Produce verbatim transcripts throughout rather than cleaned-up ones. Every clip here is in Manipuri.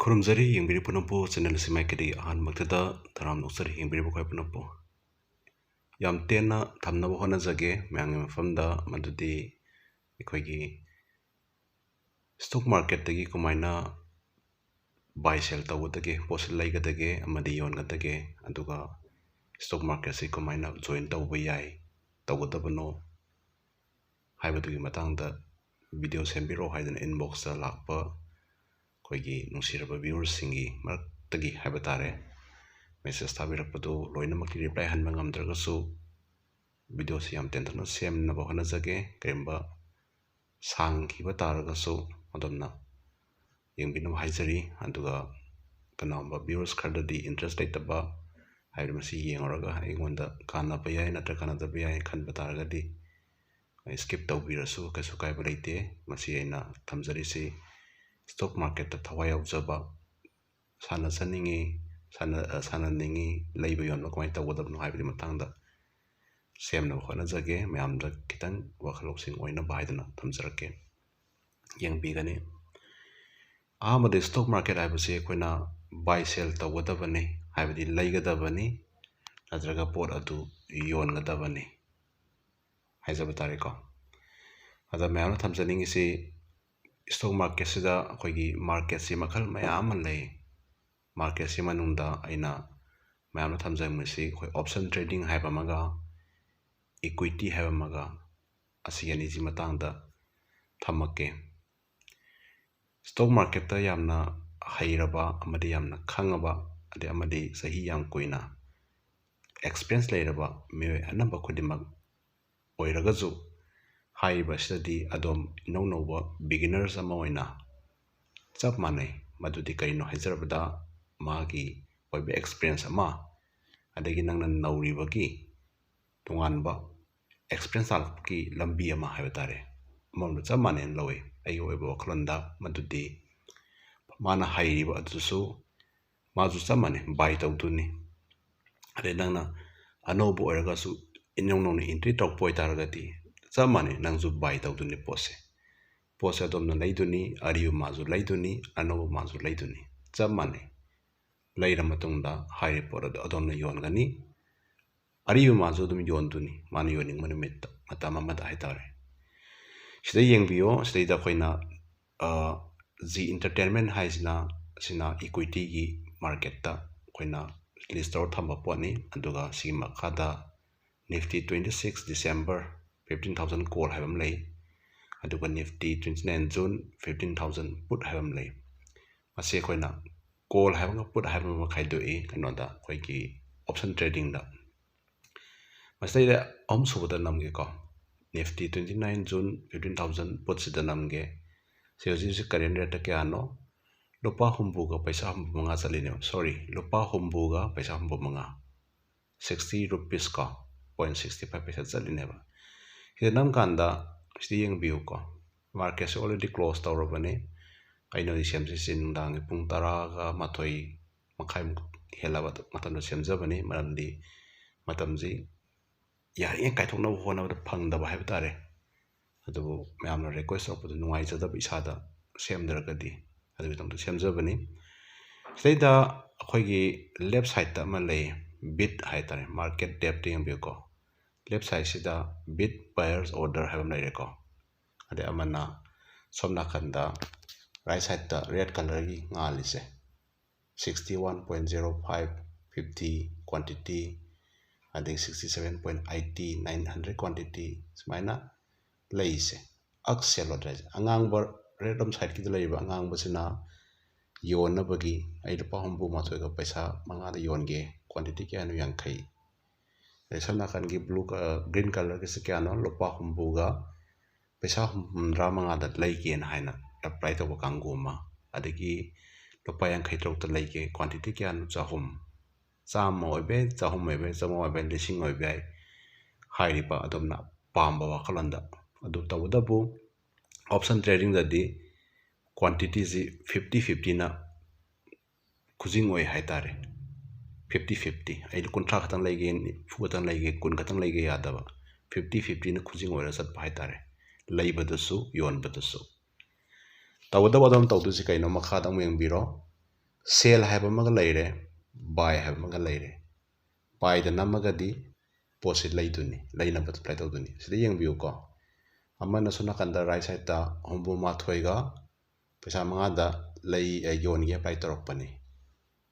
ꯈꯨꯔꯨꯝꯖꯔꯤ ꯌꯦꯡꯕꯤꯔꯤꯕ ꯄꯨꯝꯅꯃꯛꯄꯨ, channel ꯑꯁꯤ ꯃꯥꯏꯀꯩꯗꯒꯤ ꯑꯍꯥꯟꯕꯃꯛꯇꯗ ꯇꯔꯥꯝꯅ ꯑꯣꯛꯆꯔꯤ ꯌꯦꯡꯕꯤꯔꯤꯕ ꯑꯩꯈꯣꯏ ꯄꯨꯝꯅꯃꯛꯄꯨ꯫ ꯌꯥꯝ ꯇꯦꯟꯅ ꯊꯝꯅꯕ ꯍꯣꯠꯅꯖꯒꯦ ꯃꯌꯥꯝꯒꯤ ꯃꯐꯝꯗ, ꯃꯗꯨꯗꯤ ꯑꯩꯈꯣꯏꯒꯤ stock marketꯇꯒꯤ ꯀꯃꯥꯏꯅ buy sell ꯇꯧꯒꯗꯒꯦ, ꯄꯣꯠꯁꯤ ꯂꯩꯒꯗꯒꯦ ꯑꯃꯗꯤ ꯌꯣꯟꯒꯗꯒꯦ, ꯑꯗꯨꯒ stock marketꯁꯤ ꯀꯃꯥꯏꯅ join ꯇꯧꯕ ꯌꯥꯏ, ꯇꯧꯒꯗꯕꯅꯣ ꯍꯥꯏꯕꯗꯨꯒꯤ ꯃꯇꯥꯡꯗ video ꯁꯦꯝꯕꯤꯔꯛꯑꯣ ꯍꯥꯏꯗꯅ inboxꯇ ꯂꯥꯛꯄ ꯑꯩꯈꯣꯏꯒꯤ ꯅꯨꯡꯁꯤꯔꯕ viewerꯁꯤꯡꯒꯤ ꯃꯔꯛꯇꯒꯤ ꯍꯥꯏꯕ ꯇꯥꯔꯦ, message ꯊꯥꯕꯤꯔꯛꯄꯗꯨ ꯂꯣꯏꯅꯃꯛꯀꯤ reply ꯍꯟꯕ ꯉꯝꯗ꯭ꯔꯒꯁꯨ, videoꯁꯤ ꯌꯥꯝ ꯇꯦꯟꯇꯛꯅ ꯁꯦꯝꯅꯕ ꯍꯣꯠꯅꯖꯒꯦ꯫ ꯀꯔꯤꯒꯨꯝꯕ ꯁꯥꯡꯈꯤꯕ ꯇꯥꯔꯒꯁꯨ ꯑꯗꯣꯝꯅ ꯌꯦꯡꯕꯤꯅꯕ ꯍꯥꯏꯖꯔꯤ꯫ ꯑꯗꯨꯒ ꯀꯅꯥꯒꯨꯝꯕ viewers ꯈꯔꯗꯗꯤ interest ꯂꯩꯇꯕ, ꯍꯥꯏꯕꯗꯤ ꯃꯁꯤ ꯌꯦꯡꯉꯨꯔꯒ ꯑꯩꯉꯣꯟꯗ ꯀꯥꯟꯅꯕ ꯌꯥꯏ ꯅꯠꯇ꯭ꯔꯒ ꯀꯥꯟꯅꯗꯕ ꯌꯥꯏ ꯈꯟꯕ ꯇꯥꯔꯒꯗꯤ skip ꯇꯧꯕꯤꯔꯁꯨ ꯀꯩꯁꯨ ꯀꯥꯏꯕ ꯂꯩꯇꯦ꯫ ꯃꯁꯤ ꯑꯩꯅ ꯊꯝꯖꯔꯤꯁꯤ stock marketꯇ ꯊꯋꯥꯏ ꯌꯥꯎꯖꯕ, ꯁꯥꯟꯅꯖꯅꯤꯡꯉꯤ, ꯁꯥꯟꯅ-, ꯑ, ꯁꯥꯟꯅꯅꯤꯡꯉꯤ, ꯂꯩꯕ ꯌꯣꯟꯕ ꯀꯃꯥꯏꯅ ꯇꯧꯒꯗꯕꯅꯣ ꯍꯥꯏꯕꯒꯤ ꯃꯇꯥꯡꯗ ꯁꯦꯝꯅꯕ ꯍꯣꯠꯅꯖꯒꯦ꯫ ꯃꯌꯥꯝꯗ ꯈꯤꯇꯪ ꯋꯥꯈꯜ ꯂꯧꯁꯤꯡ ꯑꯣꯏꯅꯕ ꯍꯥꯏꯗꯨꯅ ꯊꯝꯖꯔꯛꯀꯦ꯫ ꯌꯦꯡꯕꯤꯒꯅꯤ꯫ ꯑꯍꯥꯟꯕꯗ stock market ꯍꯥꯏꯕꯁꯤ ꯑꯩꯈꯣꯏꯅ buy sell ꯇꯧꯒꯗꯕꯅꯤ, ꯍꯥꯏꯕꯗꯤ ꯂꯩꯒꯗꯕꯅꯤ ꯅꯠꯇ꯭ꯔꯒ ꯄꯣꯠ ꯑꯗꯨ ꯌꯣꯟꯒꯗꯕꯅꯤ ꯍꯥꯏꯖꯕ ꯇꯥꯔꯦꯀꯣ꯫ ꯑꯗ ꯃꯌꯥꯝꯅ ꯊꯝꯖꯅꯤꯡꯉꯤꯁꯤ stock marketꯁꯤꯗ ꯑꯩꯈꯣꯏꯒꯤ marketꯁꯤ ꯃꯈꯜ ꯃꯌꯥꯝ ꯑꯃ ꯂꯩ꯫ Marketꯁꯤ ꯃꯅꯨꯡꯗ ꯑꯩꯅ ꯃꯌꯥꯝꯅ ꯊꯝꯖꯅꯤꯡꯕꯁꯤ ꯑꯩꯈꯣꯏ option trading ꯍꯥꯏꯕ ꯑꯃꯒ equity ꯍꯥꯏꯕ ꯑꯃꯒ, ꯑꯁꯤ ꯑꯅꯤꯁꯤ ꯃꯇꯥꯡꯗ ꯊꯝꯃꯛꯀꯦ꯫ Stock marketꯇ ꯌꯥꯝꯅ ꯍꯩꯔꯕ ꯑꯃꯗꯤ ꯌꯥꯝꯅ ꯈꯪꯉꯕ, ꯑꯗꯩ ꯑꯃꯗꯤ ꯆꯍꯤ ꯌꯥꯝ ꯀꯨꯏꯅ experience ꯂꯩꯔꯕ ꯃꯤꯑꯣꯏ ꯑꯅꯝꯕ ꯈꯨꯗꯤꯡꯃꯛ ꯑꯣꯏꯔꯒꯁꯨ, ꯍꯥꯏꯔꯤꯕ ꯑꯁꯤꯗꯗꯤ ꯑꯗꯣꯝ ꯏꯅꯧ ꯅꯧꯕ beginners ꯑꯃ ꯑꯣꯏꯅ ꯆꯞ ꯃꯥꯟꯅꯩ꯫ ꯃꯗꯨꯗꯤ ꯀꯔꯤꯅꯣ ꯍꯥꯏꯖꯔꯕꯗ, ꯃꯥꯒꯤ ꯑꯣꯏꯕ experience ꯑꯃ, ꯑꯗꯒꯤ ꯅꯪꯅ ꯅꯧꯔꯤꯕꯒꯤ ꯇꯣꯉꯥꯟꯕ experience ꯇꯥꯜꯂꯛꯄꯒꯤ ꯂꯝꯕꯤ ꯑꯃ ꯍꯥꯏꯕ ꯇꯥꯔꯦ, ꯑꯃꯔꯣꯝꯗ ꯆꯞ ꯃꯥꯟꯅꯩꯅ ꯂꯧꯏ꯫ ꯑꯩꯒꯤ ꯑꯣꯏꯕ ꯋꯥꯈꯜꯂꯣꯟꯗ ꯃꯗꯨꯗꯤ ꯃꯥꯅ ꯍꯩꯔꯤꯕ ꯑꯗꯨꯁꯨ ꯃꯥꯁꯨ ꯆꯞ ꯃꯥꯟꯅꯩ, buy ꯇꯧꯗꯣꯏꯅꯤ꯫ ꯑꯗꯩ ꯅꯪꯅ ꯑꯅꯧꯕ ꯑꯣꯏꯔꯒꯁꯨ ꯏꯅꯧ ꯅꯧꯅ entry ꯇꯧꯔꯛꯄ ꯑꯣꯏꯇꯥꯔꯒꯗꯤ ꯆꯞ ꯃꯥꯟꯅꯩ, ꯅꯪꯁꯨ buy ꯇꯧꯗꯣꯏꯅꯤ ꯄꯣꯠꯁꯦ꯫ ꯄꯣꯠꯁꯦ ꯑꯗꯣꯝꯅ ꯂꯩꯗꯣꯏꯅꯤ, ꯑꯔꯤꯕ ꯃꯥꯁꯨ ꯂꯩꯗꯣꯏꯅꯤ, ꯑꯅꯧꯕ ꯃꯥꯁꯨ ꯂꯩꯗꯣꯏꯅꯤ꯫ ꯆꯞ ꯃꯥꯟꯅꯩ꯫ ꯂꯩꯔ ꯃꯇꯨꯡꯗ ꯍꯥꯏꯔꯤꯕ ꯄꯣꯠ ꯑꯗꯨ ꯑꯗꯣꯝꯅ ꯌꯣꯟꯒꯅꯤ꯫ ꯑꯔꯤꯕ ꯃꯥꯁꯨ ꯑꯗꯨꯝ ꯌꯣꯟꯗꯣꯏꯅꯤ, ꯃꯥꯅ ꯌꯣꯟꯅꯤꯡꯕ ꯅꯨꯃꯤꯠꯇ, ꯃꯇꯝ ꯑꯃꯗ ꯍꯥꯏꯇꯥꯔꯦ꯫ ꯁꯤꯗ ꯌꯦꯡꯕꯤꯌꯣ, ꯁꯤꯗꯩꯗ ꯑꯩꯈꯣꯏꯅ, ꯑ, Zee Entertainment ꯍꯥꯏꯁꯤꯅ, ꯁꯤꯅ equity ꯒꯤ market ꯇ ꯑꯩꯈꯣꯏꯅ list ꯇꯧꯔ ꯊꯝꯕ ꯄꯣꯠꯅꯤ꯫ ꯑꯗꯨꯒ ꯁꯤꯒꯤ ꯃꯈꯥꯗ Nifty twenty six December fifteen thousand call ꯍꯥꯏꯕ ꯑꯃ ꯂꯩ, ꯑꯗꯨꯒ Nifty twenty nine June fifteen thousand put ꯍꯥꯏꯕ ꯑꯃ ꯂꯩ꯫ ꯃꯁꯤ ꯑꯩꯈꯣꯏꯅ call ꯍꯥꯏꯕ ꯑꯃꯒ put ꯍꯥꯏꯕ ꯑꯃꯒ ꯈꯥꯏꯗꯣꯛꯏ ꯀꯩꯅꯣꯗ, ꯑꯩꯈꯣꯏꯒꯤ option trading ꯗ꯫ ꯃꯁꯤꯗꯩꯗ ꯑꯍꯨꯝꯁꯨꯕꯗ ꯅꯝꯒꯦꯀꯣ, Nifty twenty nine June fifteen thousand put ꯁꯤꯗ ꯅꯝꯒꯦ꯫ ꯁꯤ ꯍꯧꯖꯤꯛ ꯍꯧꯖꯤꯛ current rate ꯇ ꯀꯌꯥꯅꯣ? ꯂꯨꯄꯥ ꯍꯨꯝꯐꯨꯒ ꯄꯩꯁꯥ ꯍꯨꯝꯐꯨ ꯃꯉꯥ ꯆꯠꯂꯤꯅꯦꯕ, sorry, ꯂꯨꯄꯥ ꯍꯨꯝꯐꯨꯒ ꯄꯩꯁꯥ ꯍꯨꯝꯐꯨ ꯃꯉꯥ, sixty rupees ꯀꯣ, point sixty five ꯄꯩꯁꯥ ꯆꯠꯂꯤꯅꯦꯕ꯫ ꯁꯤꯗ ꯅꯝꯀꯥꯟꯗ ꯁꯤꯗ ꯌꯦꯡꯕꯤꯌꯨꯀꯣ, market ꯁꯦ already close ꯇꯧꯔꯕꯅꯤ꯫ ꯑꯩꯅ ꯍꯧꯖꯤꯛ ꯁꯦꯝꯖꯩꯁꯦ ꯅꯨꯡꯗꯥꯡꯒꯤ ꯄꯨꯡ ꯇꯔꯥꯒ ꯃꯥꯊꯣꯏ ꯃꯈꯥꯏꯃꯨꯛ ꯍꯦꯜꯂꯕ ꯃꯇꯝꯗ ꯁꯦꯝꯖꯕꯅꯤ, ꯃꯔꯝꯗꯤ ꯃꯇꯝꯁꯤ ꯌꯥꯔꯤꯉꯩ ꯀꯥꯏꯊꯣꯛꯅꯕ ꯍꯣꯠꯅꯕꯗ ꯐꯪꯗꯕ ꯍꯥꯏꯕ ꯇꯥꯔꯦ꯫ ꯑꯗꯨꯕꯨ ꯃꯌꯥꯝꯅ request ꯇꯧꯔꯛꯄꯗ ꯅꯨꯡꯉꯥꯏꯖꯗꯕ ꯏꯁꯥꯗ, ꯁꯦꯝꯗ꯭ꯔꯒꯗꯤ ꯑꯗꯨꯒꯤꯗꯃꯛꯇ ꯁꯦꯝꯖꯕꯅꯤ꯫ ꯁꯤꯗꯩꯗ ꯑꯩꯈꯣꯏꯒꯤ left side ꯇ ꯑꯃ ꯂꯩ, bid ꯍꯥꯏ ꯇꯥꯔꯦ, market depth ꯇ ꯌꯦꯡꯕꯤꯌꯨꯀꯣ꯫ Left side ꯁꯤꯗ bid buyers order ꯍꯥꯏꯕ ꯑꯃ ꯂꯩꯔꯦꯀꯣ꯫ ꯑꯗꯩ ꯑꯃꯅ ꯁꯣꯝ ꯅꯥꯀꯟꯗ right side ꯇ red colour ꯒꯤ ꯉꯥꯜꯂꯤꯁꯦ, sixty one point zero five, fifty quantity, ꯑꯗꯒꯤ sixty seven point eighty, nine hundred quantity, ꯁꯨꯃꯥꯏꯅ ꯂꯩꯁꯦ꯫ Ask sell order ꯍꯥꯏꯁꯦ ꯑꯉꯥꯡꯕ, red ꯔꯣꯝ side ꯀꯤꯗ ꯂꯩꯔꯤꯕ ꯑꯉꯥꯡꯕꯁꯤꯅ ꯌꯣꯟꯅꯕꯒꯤ, ꯑꯩ ꯂꯨꯄꯥ ꯍꯨꯝꯐꯨ ꯃꯥꯊꯣꯏꯒ ꯄꯩꯁꯥ ꯃꯉꯥꯗ ꯌꯣꯟꯒꯦ, quantity ꯀꯌꯥꯅꯣ? ꯌꯥꯡꯈꯩ꯫ ꯑꯗꯩ ꯁꯣꯝ ꯅꯥꯀꯟꯒꯤ blue ꯀ-, green colour ꯒꯤꯁꯦ ꯀꯌꯥꯅꯣ? ꯂꯨꯄꯥ ꯍꯨꯝꯐꯨꯒ ꯄꯩꯁꯥ ꯍꯨꯝꯐꯨꯇꯔꯥ ꯃꯉꯥꯗ ꯂꯩꯒꯦꯅ ꯍꯥꯏꯅ apply ꯇꯧꯕ ꯀꯥꯡꯕꯨ ꯑꯃ꯫ ꯑꯗꯒꯤ ꯂꯨꯄꯥ ꯌꯥꯡꯈꯩ ꯇꯔꯨꯛꯇ ꯂꯩꯒꯦ, quantity ꯀꯌꯥꯅꯣ? ꯆꯍꯨꯝ꯫ ꯆꯥꯝꯃ ꯑꯣꯏꯕ ꯌꯥꯏ, ꯆꯍꯨꯝ ꯑꯣꯏꯕ ꯌꯥꯏ, ꯆꯥꯝꯃꯉꯥ ꯑꯣꯏꯕ ꯌꯥꯏ, ꯂꯤꯁꯤꯡ ꯑꯣꯏꯕ ꯌꯥꯏ, ꯍꯥꯏꯔꯤꯕ ꯑꯗꯣꯝꯅ ꯄꯥꯝꯕ ꯋꯥꯈꯜꯂꯣꯟꯗ꯫ ꯑꯗꯨ ꯇꯧꯕꯇꯕꯨ option trading ꯗꯗꯤ quantity ꯁꯤ fifty fifty ꯅ ꯈꯨꯖꯤꯡ ꯑꯣꯏ ꯍꯥꯏꯇꯥꯔꯦ꯫ Fifty fifty, ꯑꯩꯅ ꯀꯨꯟꯊ꯭ꯔꯥ ꯈꯛꯇꯪ ꯂꯩꯒꯦ, ꯅꯤꯐꯨ ꯈꯛꯇꯪ ꯂꯩꯒꯦ, ꯀꯨꯟ ꯈꯛꯇꯪ ꯂꯩꯒꯦ ꯌꯥꯗꯕ, fifty fifty ꯅ ꯈꯨꯖꯤꯡ ꯑꯣꯏꯔ ꯆꯠꯄ ꯍꯥꯏꯇꯥꯔꯦ, ꯂꯩꯕꯗꯁꯨ ꯌꯣꯟꯕꯗꯁꯨ꯫ ꯇꯧꯒꯗꯕ ꯑꯗꯨꯝ ꯇꯧꯗꯣꯏꯁꯤ ꯀꯩꯅꯣ? ꯃꯈꯥꯗ ꯑꯃꯨꯛ ꯌꯦꯡꯕꯤꯔꯣ꯫ Sell ꯍꯥꯏꯕ ꯑꯃꯒ ꯂꯩꯔꯦ, buy ꯍꯥꯏꯕ ꯑꯃꯒ ꯂꯩꯔꯦ꯫ Buyꯗ ꯅꯝꯃꯒꯗꯤ ꯄꯣꯠꯁꯤ ꯂꯩꯗꯣꯏꯅꯤ, ꯂꯩꯅꯕ apply ꯇꯧꯗꯣꯏꯅꯤ꯫ ꯁꯤꯗ ꯌꯦꯡꯕꯤꯌꯨꯀꯣ, ꯑꯃꯅ ꯁꯣꯝ ꯅꯥꯀꯟꯗ right sideꯇ ꯍꯨꯝꯐꯨ ꯃꯥꯊꯣꯏꯒ ꯄꯩꯁꯥ ꯃꯉꯥꯗ ꯂꯩ, ꯑ, ꯌꯣꯟꯒꯦ apply ꯇꯧꯔꯛꯄꯅꯤ꯫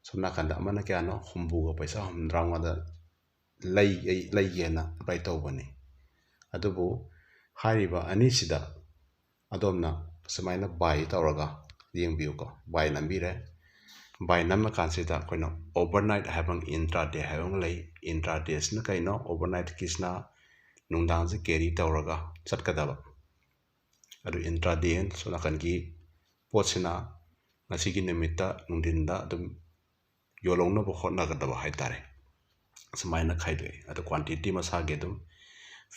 ꯁꯣꯝ ꯅꯥꯀꯟꯗ ꯑꯃꯅ ꯀꯌꯥꯅꯣ? ꯍꯨꯝꯐꯨꯒ ꯄꯩꯁꯥ ꯍꯨꯝꯗ꯭ꯔꯥ ꯃꯉꯥꯗ ꯂꯩ, ꯑꯩ ꯂꯩꯒꯦꯅ apply ꯇꯧꯕꯅꯤ꯫ ꯑꯗꯨꯕꯨ ꯍꯥꯏꯔꯤꯕ ꯑꯅꯤꯁꯤꯗ ꯑꯗꯣꯝꯅ ꯁꯨꯃꯥꯏꯅ buy ꯇꯧꯔꯒ ꯌꯦꯡꯕꯤꯌꯨꯀꯣ꯫ Buy ꯅꯝꯕꯤꯔꯦ꯫ Buy ꯅꯝꯃꯀꯥꯟꯁꯤꯗ ꯑꯩꯈꯣꯏꯅ overnight ꯍꯥꯏꯕ ꯑꯃ, intraday ꯍꯥꯏꯕ ꯑꯃ ꯂꯩ꯫ Intradayꯁꯤꯅ ꯀꯩꯅꯣ? Overnightꯀꯤꯁꯤꯅ ꯅꯨꯡꯗꯥꯡꯁꯦ carry ꯇꯧꯔꯒ ꯆꯠꯀꯗꯕ꯫ ꯑꯗꯨ intraday ꯁꯣꯝ ꯅꯥꯀꯟꯒꯤ ꯄꯣꯠꯁꯤꯅ ꯉꯁꯤꯒꯤ ꯅꯨꯃꯤꯠꯇ ꯅꯨꯡꯊꯤꯟꯗ ꯑꯗꯨꯝ ꯌꯣꯜꯍꯧꯅꯕ ꯍꯣꯠꯅꯒꯗꯕ ꯍꯥꯏꯇꯥꯔꯦ꯫ ꯁꯨꯃꯥꯏꯅ ꯈꯥꯏꯗꯣꯛꯑꯦ꯫ ꯑꯗꯣ quantity ꯃꯁꯥꯒꯤ ꯑꯗꯨꯝ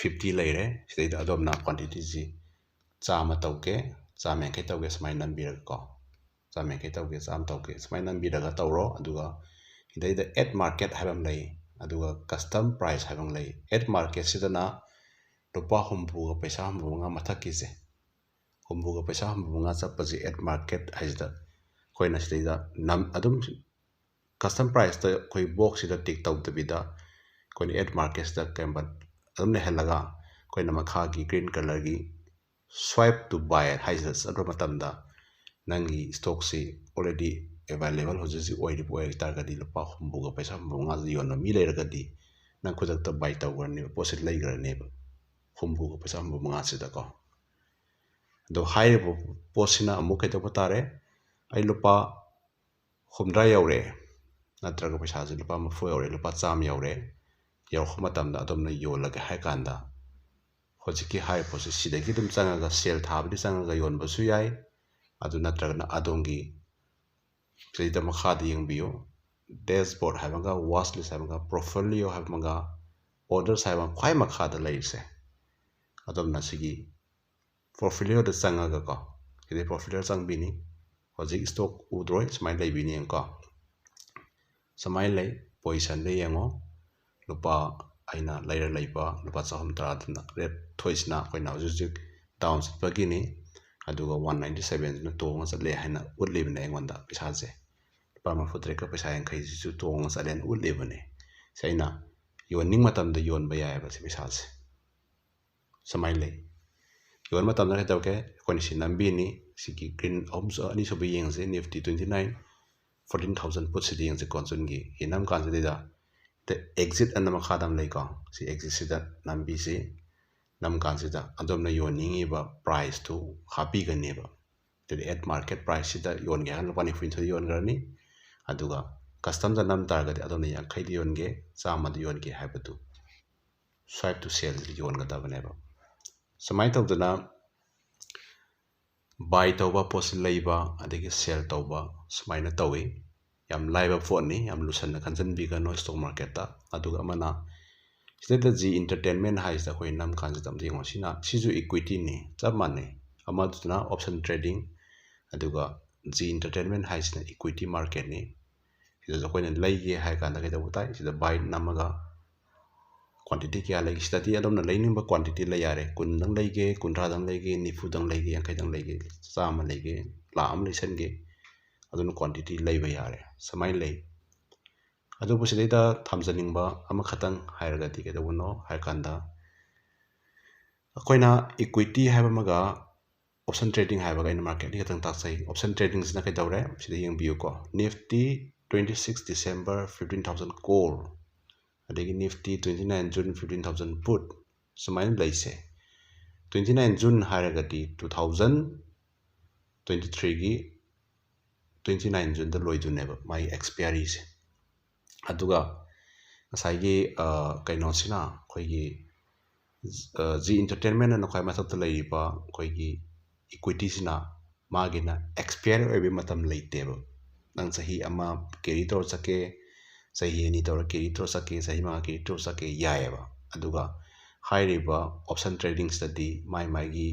fifty ꯂꯩꯔꯦ꯫ ꯁꯤꯗꯩꯗ ꯑꯗꯣꯝꯅ quantityꯁꯤ ꯆꯥꯝꯃ ꯇꯧꯒꯦ, ꯆꯥꯝꯃ ꯌꯥꯡꯈꯩ ꯇꯧꯒꯦ, ꯁꯨꯃꯥꯏꯅ ꯅꯝꯕꯤꯔꯒꯀꯣ꯫ ꯆꯥꯝꯃ ꯌꯥꯡꯈꯩ ꯇꯧꯒꯦ, ꯆꯥꯝꯃ ꯇꯧꯒꯦ, ꯁꯨꯃꯥꯏꯅ ꯅꯝꯕꯤꯔꯒ ꯇꯧꯔꯣ꯫ ꯑꯗꯨꯒ ꯁꯤꯗꯩꯗ at market ꯍꯥꯏꯕ ꯑꯃ ꯂꯩ, ꯑꯗꯨꯒ custom price ꯍꯥꯏꯕ ꯑꯃ ꯂꯩ꯫ At marketꯁꯤꯗꯅ ꯂꯨꯄꯥ ꯍꯨꯝꯐꯨꯒ ꯄꯩꯁꯥ ꯍꯨꯝꯐꯨ ꯃꯉꯥ ꯃꯊꯛꯀꯤꯁꯦ, ꯍꯨꯝꯐꯨꯒ ꯄꯩꯁꯥ ꯍꯨꯝꯐꯨ ꯃꯉꯥ ꯆꯠꯄꯁꯦ at market ꯍꯥꯏꯁꯤꯗ ꯑꯩꯈꯣꯏꯅ ꯁꯤꯗꯩꯗ ꯅꯝ-, ꯑꯗꯨꯝ custom priceꯇ ꯑꯩꯈꯣꯏ boxꯁꯤꯗ tick ꯇꯧꯗꯕꯤꯗ ꯑꯩꯈꯣꯏꯅ at marketꯁꯤꯗ ꯀꯩꯒꯨꯝꯕ ꯑꯗꯨꯝ ꯂꯩꯍꯜꯂꯒ ꯑꯩꯈꯣꯏꯅ ꯃꯈꯥꯒꯤ green colourꯒꯤ swipe to buy ꯍꯥꯏꯁꯤꯗ ꯆꯠꯄ ꯃꯇꯝꯗ ꯅꯪꯒꯤ stockꯁꯤ already available ꯍꯧꯖꯤꯛ ꯍꯧꯖꯤꯛ ꯑꯣꯏꯔꯤꯕ ꯑꯣꯏ ꯇꯥꯔꯒꯗꯤ ꯂꯨꯄꯥ ꯍꯨꯝꯐꯨꯒ ꯄꯩꯁꯥ ꯍꯨꯝꯐꯨ ꯃꯉꯥꯁꯤ ꯌꯣꯟꯕ ꯃꯤ ꯂꯩꯔꯒꯗꯤ ꯅꯪ ꯈꯨꯗꯛꯇ buy ꯇꯧꯈ꯭ꯔꯅꯦꯕ, ꯄꯣꯠꯁꯤ ꯂꯩꯈ꯭ꯔꯅꯦꯕ ꯍꯨꯝꯐꯨꯒ ꯄꯩꯁꯥ ꯍꯨꯝꯐꯨ ꯃꯉꯥꯁꯤꯗꯀꯣ꯫ ꯑꯗꯣ ꯍꯥꯏꯔꯤꯕ ꯄꯣꯠꯁꯤꯅ ꯑꯃꯨꯛ ꯀꯩꯗꯧꯕ ꯇꯥꯔꯦ? ꯑꯩ ꯂꯨꯄꯥ ꯍꯨꯝꯗ꯭ꯔꯥ ꯌꯧꯔꯦ, ꯅꯠꯇ꯭ꯔꯒ ꯄꯩꯁꯥꯁꯦ ꯂꯨꯄꯥ ꯃꯔꯤꯐꯨ ꯌꯧꯔꯦ, ꯂꯨꯄꯥ ꯆꯥꯝꯃ ꯌꯧꯔꯦ, ꯌꯧꯔꯛꯄ ꯃꯇꯝꯗ ꯑꯗꯣꯝꯅ ꯌꯣꯜꯂꯒꯦ ꯍꯥꯏ ꯀꯥꯟꯗ ꯍꯧꯖꯤꯛꯀꯤ ꯍꯥꯏꯔꯤꯕ ꯄꯣꯠꯁꯦ ꯁꯤꯗꯒꯤ ꯑꯗꯨꯝ ꯆꯪꯉꯒ sell ꯊꯥꯕꯗꯤ ꯆꯪꯉꯒ ꯌꯣꯟꯕꯁꯨ ꯌꯥꯏ꯫ ꯑꯗꯨ ꯅꯠꯇ꯭ꯔꯒꯅ ꯑꯗꯣꯝꯒꯤ ꯁꯤꯗꯩꯗ ꯃꯈꯥꯗ ꯌꯦꯡꯕꯤꯌꯨ, dashboard ꯍꯥꯏꯕ ꯑꯃꯒ, watch list ꯍꯥꯏꯕ ꯑꯃꯒ, portfolio ꯍꯥꯏꯕ ꯑꯃꯒ, orders ꯍꯥꯏꯕ ꯑꯃ ꯈ꯭ꯋꯥꯏ ꯃꯈꯥꯗ ꯂꯩꯔꯤꯁꯦ꯫ ꯑꯗꯣꯝꯅ ꯁꯤꯒꯤ portfolioꯗ ꯆꯪꯉꯒꯀꯣ, ꯁꯤꯗꯩ portfolio ꯆꯪꯕꯤꯅꯤ꯫ ꯍꯧꯖꯤꯛ stock ꯎꯗ꯭ꯔꯣꯏ? ꯁꯨꯃꯥꯏꯅ ꯂꯩꯕꯤꯅꯤ ꯌꯦꯡꯉꯨꯀꯣ꯫ ꯁꯨꯃꯥꯏꯅ ꯂꯩ, positionꯗ ꯌꯦꯡꯉꯣ꯫ ꯂꯨꯄꯥ, ꯑꯩꯅ ꯂꯩꯔ ꯂꯩꯕ ꯂꯨꯄꯥ ꯆꯍꯨꯝ ꯇꯔꯥꯗꯨꯅ, red ꯊꯣꯛꯏꯁꯤꯅ ꯑꯩꯈꯣꯏꯅ ꯍꯧꯖꯤꯛ ꯍꯧꯖꯤꯛ down ꯆꯠꯄꯒꯤꯅꯤ꯫ ꯑꯗꯨꯒ one ninety sevenꯁꯤꯅ ꯇꯣꯡꯉ ꯆꯠꯂꯦ ꯍꯥꯏꯅ ꯎꯠꯂꯤꯕꯅꯦ ꯑꯩꯉꯣꯟꯗ ꯄꯩꯁꯥꯁꯦ꯫ ꯂꯨꯄꯥ ꯃꯔꯐꯨ ꯇꯔꯦꯠꯀ ꯄꯩꯁꯥ ꯌꯥꯡꯈꯩꯁꯤꯁꯨ ꯇꯣꯡꯉ ꯆꯠꯂꯦꯅ ꯎꯠꯂꯤꯕꯅꯤ꯫ ꯁꯤ ꯑꯩꯅ ꯌꯣꯟꯅꯤꯡ ꯃꯇꯝꯗ ꯌꯣꯟꯕ ꯌꯥꯏꯑꯕ ꯁꯤ ꯄꯩꯁꯥꯁꯦ꯫ ꯁꯨꯃꯥꯏꯅ ꯂꯩ꯫ ꯌꯣꯟꯕ ꯃꯇꯝꯗ ꯀꯩꯗꯧꯒꯦ? ꯑꯩꯈꯣꯏꯅ ꯁꯤ ꯅꯝꯕꯤꯅꯤ꯫ ꯁꯤꯒꯤ ꯒ꯭ꯔꯤꯟ ꯑꯍꯨꯝꯁꯨ, ꯑꯅꯤꯁꯨꯕ ꯌꯦꯡꯁꯦ, Nifty twenty nine, fourteen thousand ꯄꯨꯠꯁꯤꯗ ꯌꯦꯡꯁꯦꯀꯣ, ꯖꯨꯟꯒꯤ꯫ ꯁꯤ ꯅꯝ ꯀꯥꯟꯁꯤꯗꯩꯗ exit ꯑꯅ ꯃꯈꯥꯗ ꯑꯃ ꯂꯩꯀꯣ, ꯁꯤ exitꯁꯤꯗ ꯅꯝꯕꯤꯁꯤ꯫ ꯅꯝ ꯀꯥꯟꯁꯤꯗ ꯑꯗꯣꯝꯅ ꯌꯣꯟꯅꯤꯡꯉꯤꯕ priceꯇꯨ ꯍꯥꯞꯄꯤꯒꯅꯦꯕ꯫ ꯑꯗꯨꯗꯤ at market priceꯁꯤꯗ ꯌꯣꯟꯒꯦ ꯍꯥꯏꯔꯒꯅ ꯂꯨꯄꯥ ꯅꯤꯐꯨ ꯅꯤꯊꯣꯏꯗ ꯌꯣꯟꯈ꯭ꯔꯅꯤ꯫ ꯑꯗꯨꯒ customꯗ ꯅꯝ ꯇꯥꯔꯒꯗꯤ ꯑꯗꯣꯝꯅ ꯌꯥꯡꯈꯩꯗ ꯌꯣꯟꯒꯦ, ꯆꯥꯝꯃꯗ ꯌꯣꯟꯒꯦ ꯍꯥꯏꯕꯗꯨ swipe to sellꯁꯤꯗ ꯌꯣꯟꯒꯗꯕꯅꯦꯕ꯫ ꯁꯨꯃꯥꯏꯅ ꯇꯧꯗꯅ buy ꯇꯧꯕ, ꯄꯣꯠꯁꯤ ꯂꯩꯕ, ꯑꯗꯒꯤ sell ꯇꯧꯕ, ꯁꯨꯃꯥꯏꯅ ꯇꯧꯏ꯫ ꯌꯥꯝ ꯂꯥꯏꯕ ꯄꯣꯠꯅꯤ, ꯌꯥꯝ ꯂꯨꯁꯟꯅ ꯈꯟꯖꯟꯕꯤꯒꯅꯨ stock marketꯇ꯫ ꯑꯗꯨꯒ ꯑꯃꯅ, ꯁꯤꯗꯩꯗ Zee Entertainment ꯍꯥꯏꯁꯤꯗ ꯑꯩꯈꯣꯏ ꯅꯝ ꯀꯥꯟꯁꯤꯗ ꯑꯝꯇ ꯌꯦꯡꯉꯣ꯫ ꯁꯤꯅ, ꯁꯤꯁꯨ equityꯅꯤ, ꯆꯞ ꯃꯥꯟꯅꯩ꯫ ꯑꯃꯗꯨꯅ option trading, ꯑꯗꯨꯒ Zee Entertainment ꯍꯥꯏꯁꯤꯅ equity marketꯅꯤ꯫ ꯁꯤꯗꯁꯨ ꯑꯩꯈꯣꯏꯅ ꯂꯩꯒꯦ ꯍꯥꯏ ꯀꯥꯟꯗ ꯀꯩꯗꯧꯕ ꯇꯥꯏ? ꯁꯤꯗ buy ꯅꯝꯃꯒ quantity ꯀꯌꯥ ꯂꯩꯒꯦ? ꯁꯤꯗꯗꯤ ꯑꯗꯣꯝꯅ ꯂꯩꯅꯤꯡꯕ quantity ꯂꯩ ꯌꯥꯔꯦ꯫ ꯀꯨꯟꯗꯪ ꯂꯩꯒꯦ, ꯀꯨꯟꯊ꯭ꯔꯥꯗꯪ ꯂꯩꯒꯦ, ꯅꯤꯐꯨꯗꯪ ꯂꯩꯒꯦ, ꯌꯥꯡꯈꯩꯗꯪ ꯂꯩꯒꯦ, ꯆꯥꯝꯃ ꯂꯩꯒꯦ, ꯂꯥꯈ ꯑꯃ ꯂꯩꯁꯟꯒꯦ, ꯑꯗꯨꯅ quantity ꯂꯩꯕ ꯌꯥꯔꯦ꯫ ꯁꯨꯃꯥꯏꯅ ꯂꯩ꯫ ꯑꯗꯨꯕꯨ ꯁꯤꯗꯩꯗ ꯊꯝꯖꯅꯤꯡꯕ ꯑꯃꯈꯛꯇꯪ ꯍꯥꯏꯔꯒꯗꯤ ꯀꯩꯗꯧꯕꯅꯣ ꯍꯥꯏꯔꯀꯥꯟꯗ, ꯑꯩꯈꯣꯏꯅ equity ꯍꯥꯏꯕ ꯑꯃꯒ option trading ꯍꯥꯏꯕꯒ ꯑꯩꯅ market ꯑꯅꯤ ꯈꯛꯇꯪ ꯇꯥꯛꯆꯩ꯫ Option tradingꯁꯤꯅ ꯀꯩꯗꯧꯔꯦ? ꯁꯤꯗ ꯌꯦꯡꯕꯤꯌꯨꯀꯣ꯫ Nifty twenty six December fifteen thousand call, ꯑꯗꯒꯤ Nifty twenty nine June fifteen thousand put, ꯁꯨꯃꯥꯏꯅ ꯂꯩꯁꯦ꯫ Twenty nine June ꯍꯥꯏꯔꯒꯗꯤ two thousand twenty threeꯒꯤ twenty nine Juneꯗ ꯂꯣꯏꯗꯣꯏꯅꯦꯕ ꯃꯥꯒꯤ expiryꯁꯦ꯫ ꯑꯗꯨꯒ ꯉꯁꯥꯏꯒꯤ, ꯑ, ꯀꯩꯅꯣꯁꯤꯅ, ꯑꯩꯈꯣꯏꯒꯤ, ꯑ, Zee Entertainment ꯑꯅ ꯈ꯭ꯋꯥꯏ ꯃꯊꯛꯇ ꯂꯩꯔꯤꯕ ꯑꯩꯈꯣꯏꯒꯤ equityꯁꯤꯅ, ꯃꯥꯒꯤꯅ expire ꯑꯣꯏꯕꯒꯤ ꯃꯇꯝ ꯂꯩꯇꯦꯕ꯫ ꯅꯪ ꯆꯍꯤ ꯑꯃ carry ꯇꯧꯔ ꯆꯠꯀꯦ, ꯆꯍꯤ ꯑꯅꯤ ꯇꯧꯔ carry ꯇꯧꯔ ꯆꯠꯀꯦ, ꯆꯍꯤ ꯃꯉꯥ carry ꯇꯧꯔ ꯆꯠꯀꯦ, ꯌꯥꯏꯑꯕ꯫ ꯑꯗꯨꯒ ꯍꯥꯏꯔꯤꯕ option tradingꯁꯤꯗꯗꯤ ꯃꯥꯏ ꯃꯥꯏꯒꯤ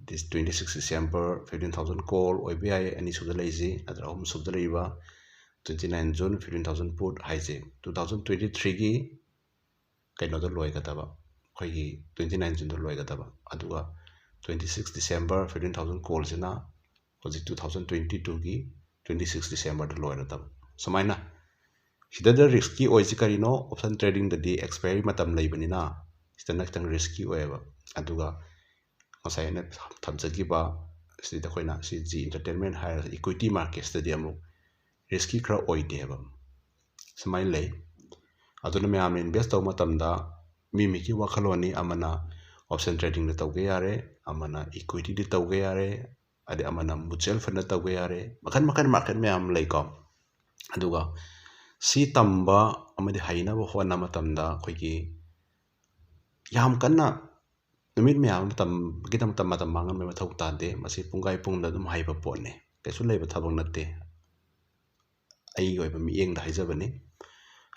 this twenty six December fifteen thousand call ꯑꯣꯏꯕ ꯌꯥꯏ, ꯑꯅꯤꯁꯨꯕꯗ ꯂꯩꯔꯤꯁꯤ, ꯅꯠꯇ꯭ꯔꯒ ꯑꯍꯨꯝꯁꯨꯕꯗ ꯂꯩꯔꯤꯕ twenty nine June fifteen thousand put ꯍꯥꯏꯁꯦ two thousand twenty threeꯒꯤ ꯀꯩꯅꯣꯗ ꯂꯣꯏꯒꯗꯕ, ꯑꯩꯈꯣꯏꯒꯤ twenty nine Juneꯗ ꯂꯣꯏꯒꯗꯕ꯫ ꯑꯗꯨꯒ twenty six December fifteen thousand callꯁꯤꯅ ꯍꯧꯖꯤꯛ two thousand twenty twoꯒꯤ twenty six Decemberꯗ ꯂꯣꯏꯔꯗꯕ꯫ ꯁꯨꯃꯥꯏꯅ ꯁꯤꯗꯗ ꯔꯤꯁꯀꯤ ꯑꯣꯏꯁꯤ ꯀꯔꯤꯅꯣ? Option tradingꯗꯗꯤ expiry ꯃꯇꯝ ꯂꯩꯕꯅꯤꯅ ꯁꯤꯗꯅ ꯈꯤꯇꯪ ꯔꯤꯁꯀꯤ ꯑꯣꯏꯌꯦꯕ꯫ ꯑꯗꯨꯒ ꯉꯁꯥꯏ ꯑꯩꯅ ꯊꯝꯖꯈꯤꯕ ꯁꯤꯗ ꯑꯩꯈꯣꯏꯅ ꯁꯤ Zee Entertainment ꯍꯥꯏꯔꯒ equity marketꯁꯤꯗꯗꯤ ꯑꯃꯨꯛ ꯔꯤꯁꯀꯤ ꯈꯔ ꯑꯣꯏꯗꯦꯕ꯫ ꯁꯨꯃꯥꯏꯅ ꯂꯩ꯫ ꯑꯗꯨꯅ ꯃꯌꯥꯝꯅ invest ꯇꯧꯕ ꯃꯇꯝꯗ ꯃꯤ ꯃꯤꯒꯤ ꯋꯥꯈꯜꯂꯣꯟꯅꯤ, ꯑꯃꯅ option tradingꯗ ꯇꯧꯒꯦ ꯌꯥꯔꯦ, ꯑꯃꯅ equityꯗ ꯇꯧꯒꯦ ꯌꯥꯔꯦ, ꯑꯗꯩ ꯑꯃꯅ mutual fundꯗ ꯇꯧꯒꯦ ꯌꯥꯔꯦ, ꯃꯈꯜ ꯃꯈꯜ market ꯃꯌꯥꯝ ꯑꯃ ꯂꯩꯀꯣ꯫ ꯑꯗꯨꯒ ꯁꯤ ꯇꯝꯕ ꯑꯃꯗꯤ ꯍꯩꯅꯕ ꯍꯣꯠꯅꯕ ꯃꯇꯝꯗ ꯑꯩꯈꯣꯏꯒꯤ ꯌꯥꯝ ꯀꯟꯅ ꯅꯨꯃꯤꯠ ꯃꯌꯥꯝ ꯑꯃ ꯇꯝꯕꯒꯤꯗꯃꯛꯇ ꯃꯇꯝ ꯃꯥꯡꯍꯟꯕꯒꯤ ꯃꯊꯧ ꯇꯥꯗꯦ꯫ ꯃꯁꯤ ꯄꯨꯡꯈꯥꯏ ꯄꯨꯡꯗ ꯑꯗꯨꯝ ꯍꯩꯕ ꯄꯣꯠꯅꯤ, ꯀꯩꯁꯨ ꯂꯩꯕ ꯊꯕꯛ ꯅꯠꯇꯦ꯫ ꯑꯩꯒꯤ ꯑꯣꯏꯕ ꯃꯤꯠꯌꯦꯡꯗ ꯍꯥꯏꯖꯕꯅꯤ꯫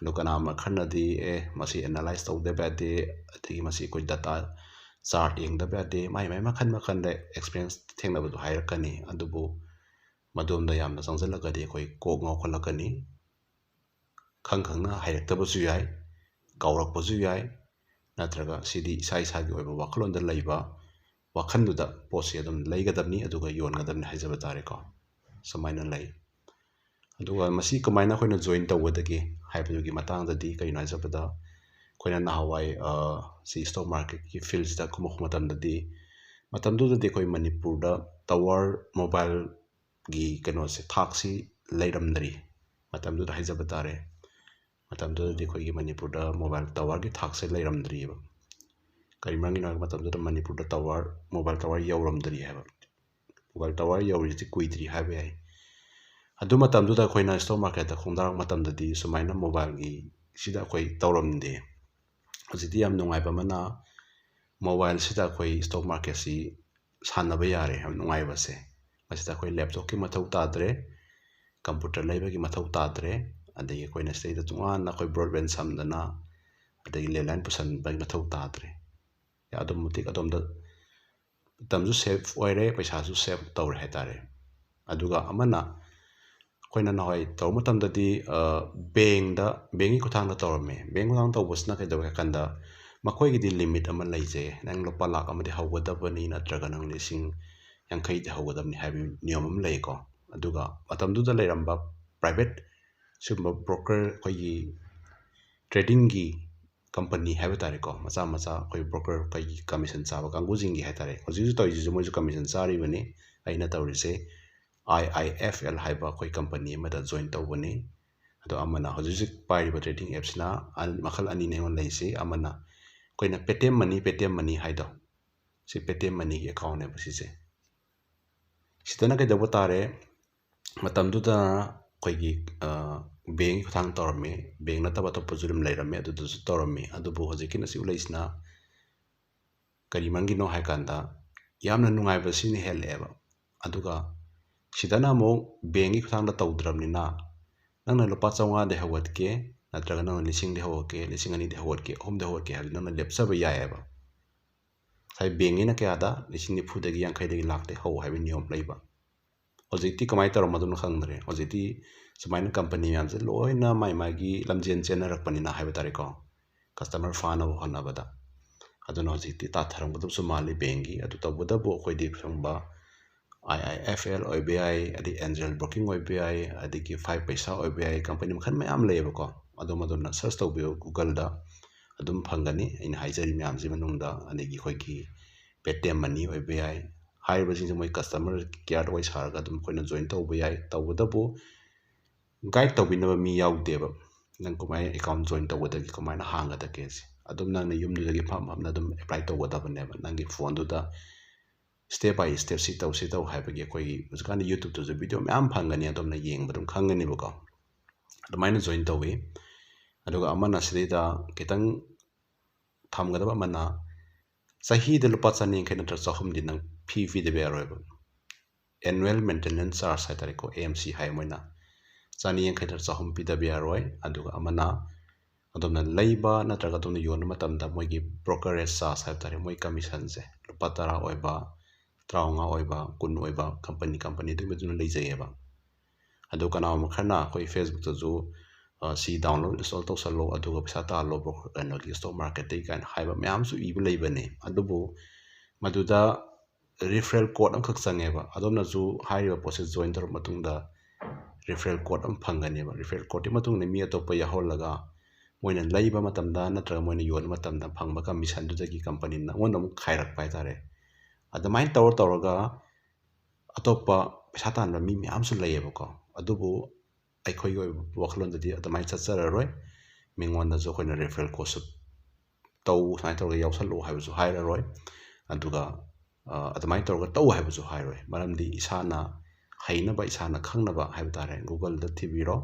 ꯑꯗꯣ ꯀꯅꯥꯒꯨꯝꯕ ꯈꯔꯅꯗꯤ, "ꯑꯦ, ꯃꯁꯤ analyze ꯇꯧꯗꯕ ꯌꯥꯗꯦ, ꯑꯗꯒꯤ ꯃꯁꯤ ꯑꯩꯈꯣꯏ data chart ꯌꯦꯡꯗꯕ ꯌꯥꯗꯦ", ꯃꯥꯏ ꯃꯥꯏ ꯃꯈꯜ ꯃꯈꯜꯗ experience ꯊꯦꯡꯅꯕꯗꯣ ꯍꯥꯏꯔꯛꯀꯅꯤ꯫ ꯑꯗꯨꯕꯨ ꯃꯗꯣꯝꯗ ꯌꯥꯝꯅ ꯆꯪꯁꯤꯜꯂꯒꯗꯤ ꯑꯩꯈꯣꯏ ꯀꯣꯛ ꯉꯥꯎꯈꯠꯂꯛꯀꯅꯤ꯫ ꯈꯪ ꯈꯪꯅ ꯍꯩꯔꯛꯇꯕꯁꯨ ꯌꯥꯏ, ꯀꯥꯎꯔꯛꯄꯁꯨ ꯌꯥꯏ, ꯅꯠꯇ꯭ꯔꯒ ꯁꯤꯗꯤ ꯏꯁꯥ ꯏꯁꯥꯒꯤ ꯑꯣꯏꯕ ꯋꯥꯈꯜꯂꯣꯟꯗ ꯂꯩꯕ ꯋꯥꯈꯜꯗꯨꯗ ꯄꯣꯠꯁꯤ ꯑꯗꯨꯝ ꯂꯩꯒꯗꯕꯅꯤ, ꯑꯗꯨꯒ ꯌꯣꯟꯒꯗꯕꯅꯤ ꯍꯥꯏꯖꯕ ꯇꯥꯔꯦꯀꯣ꯫ ꯁꯨꯃꯥꯏꯅ ꯂꯩ꯫ ꯑꯗꯨꯒ ꯃꯁꯤ ꯀꯃꯥꯏꯅ ꯑꯩꯈꯣꯏꯅ join ꯇꯧꯒꯗꯒꯦ ꯍꯥꯏꯕꯗꯨꯒꯤ ꯃꯇꯥꯡꯗꯗꯤ ꯀꯩꯅꯣ ꯍꯥꯏꯖꯕꯗ, ꯑꯩꯈꯣꯏꯅ ꯅꯍꯥꯟꯋꯥꯏ, ꯑ, ꯁꯤ stock marketꯀꯤ fieldꯁꯤꯗ ꯀꯨꯝꯃꯛꯄ ꯃꯇꯝꯗꯗꯤ, ꯃꯇꯝꯗꯨꯗꯗꯤ ꯑꯩꯈꯣꯏ ꯃꯅꯤꯄꯨꯔꯗ tower mobileꯒꯤ ꯀꯩꯅꯣꯁꯦ, ꯊꯥꯛꯁꯤ ꯂꯩꯔꯝꯗ꯭ꯔꯤ꯫ ꯃꯇꯝꯗꯨꯗ ꯍꯥꯏꯖꯕ ꯇꯥꯔꯦ, ꯃꯇꯝꯗꯨꯗꯗꯤ ꯑꯩꯈꯣꯏꯒꯤ ꯃꯅꯤꯄꯨꯔꯗ mobile towerꯒꯤ ꯊꯥꯛꯁꯦ ꯂꯩꯔꯝꯗ꯭ꯔꯤꯑꯕ꯫ ꯀꯔꯤ ꯃꯔꯝꯒꯤꯅꯣ ꯍꯥꯏꯕ ꯃꯇꯝꯗꯨꯗ ꯃꯅꯤꯄꯨꯔꯗ tower, mobile tower ꯌꯧꯔꯝꯗ꯭ꯔꯤ ꯍꯥꯏꯕ꯫ Mobile tower ꯌꯧꯔꯤꯁꯤ ꯀꯨꯏꯗ꯭ꯔꯤ ꯍꯥꯏꯕ ꯌꯥꯏ꯫ ꯑꯗꯨ ꯃꯇꯝꯗꯨꯗ ꯑꯩꯈꯣꯏꯅ stock marketꯇ ꯈꯣꯡꯗꯥꯔꯛꯄ ꯃꯇꯝꯗꯗꯤ ꯁꯨꯃꯥꯏꯅ mobileꯒꯤ ꯁꯤꯗ ꯑꯩꯈꯣꯏ ꯇꯧꯔꯝꯗꯦ꯫ ꯍꯧꯖꯤꯛꯇꯤ ꯌꯥꯝ ꯅꯨꯡꯉꯥꯏꯕ ꯑꯃꯅ mobileꯁꯤꯗ ꯑꯩꯈꯣꯏ stock marketꯁꯤ ꯁꯥꯟꯅꯕ ꯌꯥꯔꯦ ꯍꯥꯏꯕ ꯅꯨꯡꯉꯥꯏꯕꯁꯦ꯫ ꯃꯁꯤꯗ ꯑꯩꯈꯣꯏ laptopꯀꯤ ꯃꯊꯧ ꯇꯥꯗ꯭ꯔꯦ, computer ꯂꯩꯕꯒꯤ ꯃꯊꯧ ꯇꯥꯗ꯭ꯔꯦ, ꯑꯗꯒꯤ ꯑꯩꯈꯣꯏꯅ ꯁꯤꯗꯩꯗ ꯇꯣꯉꯥꯟꯅ ꯑꯩꯈꯣꯏ broadband ꯁꯝꯗꯅ, ꯑꯗꯒꯤ landline ꯄꯨꯁꯟꯕꯒꯤ ꯃꯊꯧ ꯇꯥꯗ꯭ꯔꯦ꯫ ꯑꯗꯨꯝ ꯃꯇꯤꯛ ꯑꯗꯣꯝꯗ ꯃꯇꯝꯁꯨ save ꯑꯣꯏꯔꯦ, ꯄꯩꯁꯥꯁꯨ save ꯇꯧꯔꯦ ꯍꯥꯏꯇꯥꯔꯦ꯫ ꯑꯗꯨꯒ ꯑꯃꯅ, ꯑꯩꯈꯣꯏꯅ ꯅꯍꯥꯟꯋꯥꯏ ꯇꯧꯕ ꯃꯇꯝꯗꯗꯤ, ꯑ, bankꯗ, bankꯀꯤ ꯈꯨꯠꯊꯥꯡꯗ ꯇꯧꯔꯝꯃꯦ꯫ Bank ꯈꯨꯠꯊꯥꯡ ꯇꯧꯕꯁꯤꯅ ꯀꯩꯗꯧꯋꯦ ꯍꯥꯏ ꯀꯥꯟꯗ, ꯃꯈꯣꯏꯒꯤꯗꯤ limit ꯑꯃ ꯂꯩꯖꯩ꯫ ꯅꯪ ꯂꯨꯄꯥ ꯂꯥꯛ ꯑꯃꯗꯤ ꯍꯧꯒꯗꯕꯅꯤ, ꯅꯠꯇ꯭ꯔꯒ ꯅꯪ ꯂꯤꯁꯤꯡ ꯌꯥꯡꯈꯩꯗꯤ ꯍꯧꯒꯗꯕꯅꯤ ꯍꯥꯏꯕ ꯅꯤꯌꯣꯝ ꯑꯃ ꯂꯩꯀꯣ꯫ ꯑꯗꯨꯒ ꯃꯇꯝꯗꯨꯗ ꯂꯩꯔꯝꯕ private ꯁꯤꯒꯨꯝꯕ broker, ꯑꯩꯈꯣꯏꯒꯤ tradingꯒꯤ company ꯍꯥꯏꯕ ꯇꯥꯔꯦꯀꯣ, ꯃꯆꯥ ꯃꯆꯥ ꯑꯩꯈꯣꯏ broker, ꯑꯩꯈꯣꯏꯒꯤ commission ꯆꯥꯕ ꯀꯥꯡꯕꯨꯁꯤꯡꯒꯤ ꯍꯥꯏ ꯇꯥꯔꯦ, ꯍꯧꯖꯤꯛ ꯍꯧꯖꯤꯛ ꯇꯧꯔꯤꯁꯤꯁꯨ ꯃꯣꯏꯁꯨ commission ꯆꯥꯔꯤꯕꯅꯤ꯫ ꯑꯩꯅ ꯇꯧꯔꯤꯁꯦ I I F L ꯍꯥꯏꯕ ꯑꯩꯈꯣꯏ company ꯑꯃꯗ join ꯇꯧꯕꯅꯤ꯫ ꯑꯗꯣ ꯑꯃꯅ ꯍꯧꯖꯤꯛ ꯍꯧꯖꯤꯛ ꯄꯥꯏꯔꯤꯕ trading appꯁꯤꯅ ꯑ-, ꯃꯈꯜ ꯑꯅꯤꯅꯦ ꯑꯩꯉꯣꯟꯗ ꯂꯩꯔꯤꯁꯤ꯫ ꯑꯃꯅ ꯑꯩꯈꯣꯏꯅ Paytm Money, Paytm Money ꯍꯥꯏꯗꯣ, ꯁꯤ Paytm Moneyꯒꯤ accountꯅꯦꯕ ꯁꯤꯁꯦ꯫ ꯁꯤꯗꯅ ꯀꯩꯗꯧꯕ ꯇꯥꯔꯦ? ꯃꯇꯝꯗꯨꯗ ꯑꯩꯈꯣꯏꯒꯤ, ꯑ, bankꯒꯤ ꯈꯨꯠꯊꯥꯡ ꯇꯧꯔꯝꯃꯤ, bank ꯅꯠꯇꯕ ꯑꯇꯣꯞꯄꯁꯨ ꯑꯗꯨꯝ ꯂꯩꯔꯝꯃꯤ, ꯑꯗꯨꯗꯁꯨ ꯇꯧꯔꯝꯃꯤ꯫ ꯑꯗꯨꯕꯨ ꯍꯧꯖꯤꯛꯀꯤ ꯑꯁꯤ ꯎꯠꯂꯛꯏꯁꯤꯅ ꯀꯔꯤ ꯃꯔꯝꯒꯤꯅꯣ ꯍꯥꯏ ꯀꯥꯟꯗ, ꯌꯥꯝꯅ ꯅꯨꯡꯉꯥꯏꯕ ꯁꯤꯅ ꯍꯦꯜꯂꯛꯑꯦꯕ꯫ ꯑꯗꯨꯒ ꯁꯤꯗꯅ ꯑꯃꯨꯛ bankꯒꯤ ꯈꯨꯠꯊꯥꯡꯗ ꯇꯧꯗ꯭ꯔꯕꯅꯤꯅ, ꯅꯪꯅ ꯂꯨꯄꯥ ꯆꯥꯝꯃꯉꯥꯗꯒꯤ ꯍꯧꯒꯠꯀꯦ, ꯅꯠꯇ꯭ꯔꯒ ꯅꯪꯅ ꯂꯤꯁꯤꯡꯗꯒꯤ ꯍꯧꯒꯠꯀꯦ, ꯂꯤꯁꯤꯡ ꯑꯅꯤꯗꯒꯤ ꯍꯧꯒꯠꯀꯦ, ꯑꯍꯨꯝꯗꯒꯤ ꯍꯧꯒꯠꯀꯦ ꯍꯥꯏꯕꯗꯨ ꯅꯪꯅ ꯂꯦꯞꯆꯕ ꯌꯥꯏꯑꯕ꯫ ꯉꯁꯥꯏ bankꯒꯤꯅ ꯀꯌꯥꯗ? ꯂꯤꯁꯤꯡ ꯅꯤꯐꯨꯗꯒꯤ ꯌꯥꯡꯈꯩꯗꯒꯤ ꯂꯥꯛꯇꯒꯤ ꯍꯧ ꯍꯥꯏꯕꯒꯤ ꯅꯤꯌꯣꯝ ꯂꯩꯕ꯫ ꯍꯧꯖꯤꯛꯇꯤ ꯀꯃꯥꯏꯅ ꯇꯧꯔꯝꯃꯗꯣꯏꯅꯣ ꯈꯪꯗ꯭ꯔꯦ꯫ ꯍꯧꯖꯤꯛꯇꯤ ꯁꯨꯃꯥꯏꯅ company ꯃꯌꯥꯝꯁꯦ ꯂꯣꯏꯅ ꯃꯥꯏ ꯃꯥꯒꯤ ꯂꯝꯖꯦꯟ ꯆꯦꯟꯅꯔꯛꯄꯅꯤꯅ ꯍꯥꯏꯕ ꯇꯥꯔꯦꯀꯣ, customer ꯐꯥꯅꯕ ꯍꯣꯠꯅꯕꯗ꯫ ꯑꯗꯨꯅ ꯍꯧꯖꯤꯛꯇꯤ ꯇꯥꯊꯔꯝꯒꯗꯕꯁꯨ ꯃꯥꯜꯂꯤ bankꯒꯤ꯫ ꯑꯗꯨ ꯇꯧꯕꯇꯕꯨ ꯑꯩꯈꯣꯏꯗꯤ ꯁꯤꯒꯨꯝꯕ I I F L ꯑꯣꯏꯕ ꯌꯥꯏ, ꯑꯗꯩ Angel Broking ꯑꯣꯏꯕ ꯌꯥꯏ, ꯑꯗꯒꯤ Five Paisa ꯑꯣꯏꯕ ꯌꯥꯏ, company ꯃꯈꯜ ꯃꯌꯥꯝ ꯂꯩꯌꯦꯕꯀꯣ꯫ ꯑꯗꯣꯝ ꯑꯗꯣꯝꯅ search ꯇꯧꯕꯤꯌꯨ Googleꯗ, ꯑꯗꯨꯝ ꯐꯪꯒꯅꯤ ꯑꯩꯅ ꯍꯥꯏꯖꯔꯤ ꯃꯌꯥꯝꯁꯤ ꯃꯅꯨꯡꯗ꯫ ꯑꯗꯒꯤ ꯑꯩꯈꯣꯏꯒꯤ Paytm Money ꯑꯣꯏꯕ ꯌꯥꯏ, ꯍꯥꯏꯔꯤꯕꯁꯤꯡꯁꯦ ꯃꯣꯏ customer care ꯋꯥꯔꯤ ꯁꯥꯔꯒ ꯑꯗꯨꯝ ꯑꯩꯈꯣꯏꯅ join ꯇꯧꯕ ꯌꯥꯏ꯫ ꯇꯧꯕꯇꯕꯨ guide ꯇꯧꯕꯤꯅꯕ ꯃꯤ ꯌꯥꯎꯗꯦꯕ꯫ ꯅꯪ ꯀꯃꯥꯏꯅ account join ꯇꯧꯒꯗꯒꯦ, ꯀꯃꯥꯏꯅ ꯍꯥꯡꯒꯗꯒꯦꯁꯦ ꯑꯗꯨꯝ ꯅꯪꯅ ꯌꯨꯝꯗꯨꯗꯒꯤ ꯐꯝ ꯐꯝꯅ ꯑꯗꯨꯝ apply ꯇꯧꯒꯗꯕꯅꯦꯕ꯫ ꯅꯪꯒꯤ phoneꯗꯨꯗ step by step ꯁꯤ ꯇꯧ, ꯁꯤ ꯇꯧ ꯍꯥꯏꯕꯒꯤ ꯑꯩꯈꯣꯏꯒꯤ ꯍꯧꯖꯤꯛꯀꯥꯟꯗꯤ YouTubeꯇꯁꯨ video ꯃꯌꯥꯝ ꯐꯪꯒꯅꯤ, ꯑꯗꯣꯝꯅ ꯌꯦꯡꯕ ꯑꯗꯨꯝ ꯈꯪꯒꯅꯤꯕꯀꯣ꯫ ꯑꯗꯨꯃꯥꯏꯅ join ꯇꯧꯋꯤ꯫ ꯑꯗꯨꯒ ꯑꯃꯅ ꯁꯤꯗꯩꯗ ꯈꯤꯇꯪ ꯊꯝꯒꯗꯕ ꯑꯃꯅ, ꯆꯍꯤꯗ ꯂꯨꯄꯥ ꯆꯅꯤ ꯌꯥꯡꯈꯩ ꯅꯠꯇ꯭ꯔꯒ ꯆꯍꯨꯝꯗꯤ ꯅꯪ fee ꯄꯤꯗꯕ ꯌꯥꯔꯣꯏꯕ꯫ Annual maintenance charge ꯍꯥꯏ ꯇꯥꯔꯦꯀꯣ, A M C ꯍꯥꯏ ꯃꯣꯏꯅ, ꯆꯅꯤ ꯌꯥꯡꯈꯩ ꯅꯠꯇ꯭ꯔꯒ ꯆꯍꯨꯝ ꯄꯤꯗꯕ ꯌꯥꯔꯣꯏ꯫ ꯑꯗꯨꯒ ꯑꯃꯅ, ꯑꯗꯣꯝꯅ ꯂꯩꯕ ꯅꯠꯇ꯭ꯔꯒ ꯑꯗꯣꯝꯅ ꯌꯣꯟꯕ ꯃꯇꯝꯗ ꯃꯣꯏꯒꯤ brokerage charge ꯍꯥꯏꯕ ꯇꯥꯔꯦ, ꯃꯣꯏ commissionꯁꯦ ꯂꯨꯄꯥ ꯇꯔꯥ ꯑꯣꯏꯕ, ꯇꯔꯥꯃꯉꯥ ꯑꯣꯏꯕ, ꯀꯨꯟ ꯑꯣꯏꯕ, company company ꯑꯗꯨꯒꯤ ꯃꯇꯨꯡ ꯏꯟꯅ ꯂꯩꯖꯩꯑꯕ꯫ ꯑꯗꯨ ꯀꯅꯥꯒꯨꯝꯕ ꯈꯔꯅ ꯑꯩꯈꯣꯏ Facebookꯇꯁꯨ, ꯑ, "ꯁꯤ download, install ꯇꯧꯁꯜꯂꯣ, ꯑꯗꯨꯒ ꯄꯩꯁꯥ ꯇꯥꯜꯂꯣ, ꯕ꯭ꯔꯣ-, ꯀꯩꯅꯣꯒꯤ stock marketꯇꯒꯤ" ꯀꯥꯏꯅ ꯍꯥꯏꯕ ꯃꯌꯥꯝꯁꯨ ꯏꯕ ꯂꯩꯕꯅꯦ꯫ ꯑꯗꯨꯕꯨ ꯃꯗꯨꯗ referral code ꯑꯃꯈꯛ ꯆꯪꯉꯦꯕ꯫ ꯑꯗꯣꯝꯅꯁꯨ ꯍꯥꯏꯔꯤꯕ ꯄꯣꯠꯁꯦ join ꯇꯧꯔꯕ ꯃꯇꯨꯡꯗ referral code ꯑꯃ ꯐꯪꯒꯅꯦꯕ꯫ Referral codeꯀꯤ ꯃꯇꯨꯡꯗ ꯃꯤ ꯑꯇꯣꯞꯄ ꯌꯥꯎꯍꯜꯂꯒ ꯃꯣꯏꯅ ꯂꯩꯕ ꯃꯇꯝꯗ ꯅꯠꯇ꯭ꯔꯒ ꯃꯣꯏꯅ ꯌꯣꯟꯕ ꯃꯇꯝꯗ ꯐꯪꯕ commissionꯗꯨꯗꯒꯤ companyꯅ ꯅꯉꯣꯟꯗ ꯑꯃꯨꯛ ꯈꯥꯏꯔꯛꯄ ꯍꯥꯏꯇꯥꯔꯦ꯫ ꯑꯗꯨꯃꯥꯏꯅ ꯇꯧꯔ ꯇꯧꯔꯒ ꯑꯇꯣꯞꯄ ꯄꯩꯁꯥ ꯇꯥꯟꯕ ꯃꯤ ꯃꯌꯥꯝꯁꯨ ꯂꯩꯌꯦꯕꯀꯣ꯫ ꯑꯗꯨꯕꯨ ꯑꯩꯈꯣꯏꯒꯤ ꯑꯣꯏꯕ ꯋꯥꯈꯜꯂꯣꯟꯗꯗꯤ ꯑꯗꯨꯃꯥꯏꯅ ꯆꯠꯆꯔꯔꯣꯏ꯫ ꯃꯤꯉꯣꯟꯗꯁꯨ ꯑꯩꯈꯣꯏꯅ referral codeꯁꯨ ꯇꯧ, ꯁꯨꯃꯥꯏꯅ ꯇꯧꯔꯒ ꯌꯥꯎꯁꯜꯂꯛꯑꯣ ꯍꯥꯏꯕꯁꯨ ꯍꯥꯏꯔꯔꯣꯏ꯫ ꯑꯗꯨꯒ, ꯑ, ꯑꯗꯨꯃꯥꯏꯅ ꯇꯧꯔꯒ ꯇꯧ ꯍꯥꯏꯕꯁꯨ ꯍꯥꯏꯔꯣꯏ꯫ ꯃꯔꯝꯗꯤ ꯏꯁꯥꯅ ꯍꯩꯅꯕ, ꯏꯁꯥꯅ ꯈꯪꯅꯕ ꯍꯥꯏꯕ ꯇꯥꯔꯦ, Googleꯗ ꯊꯤꯕꯤꯔꯣ,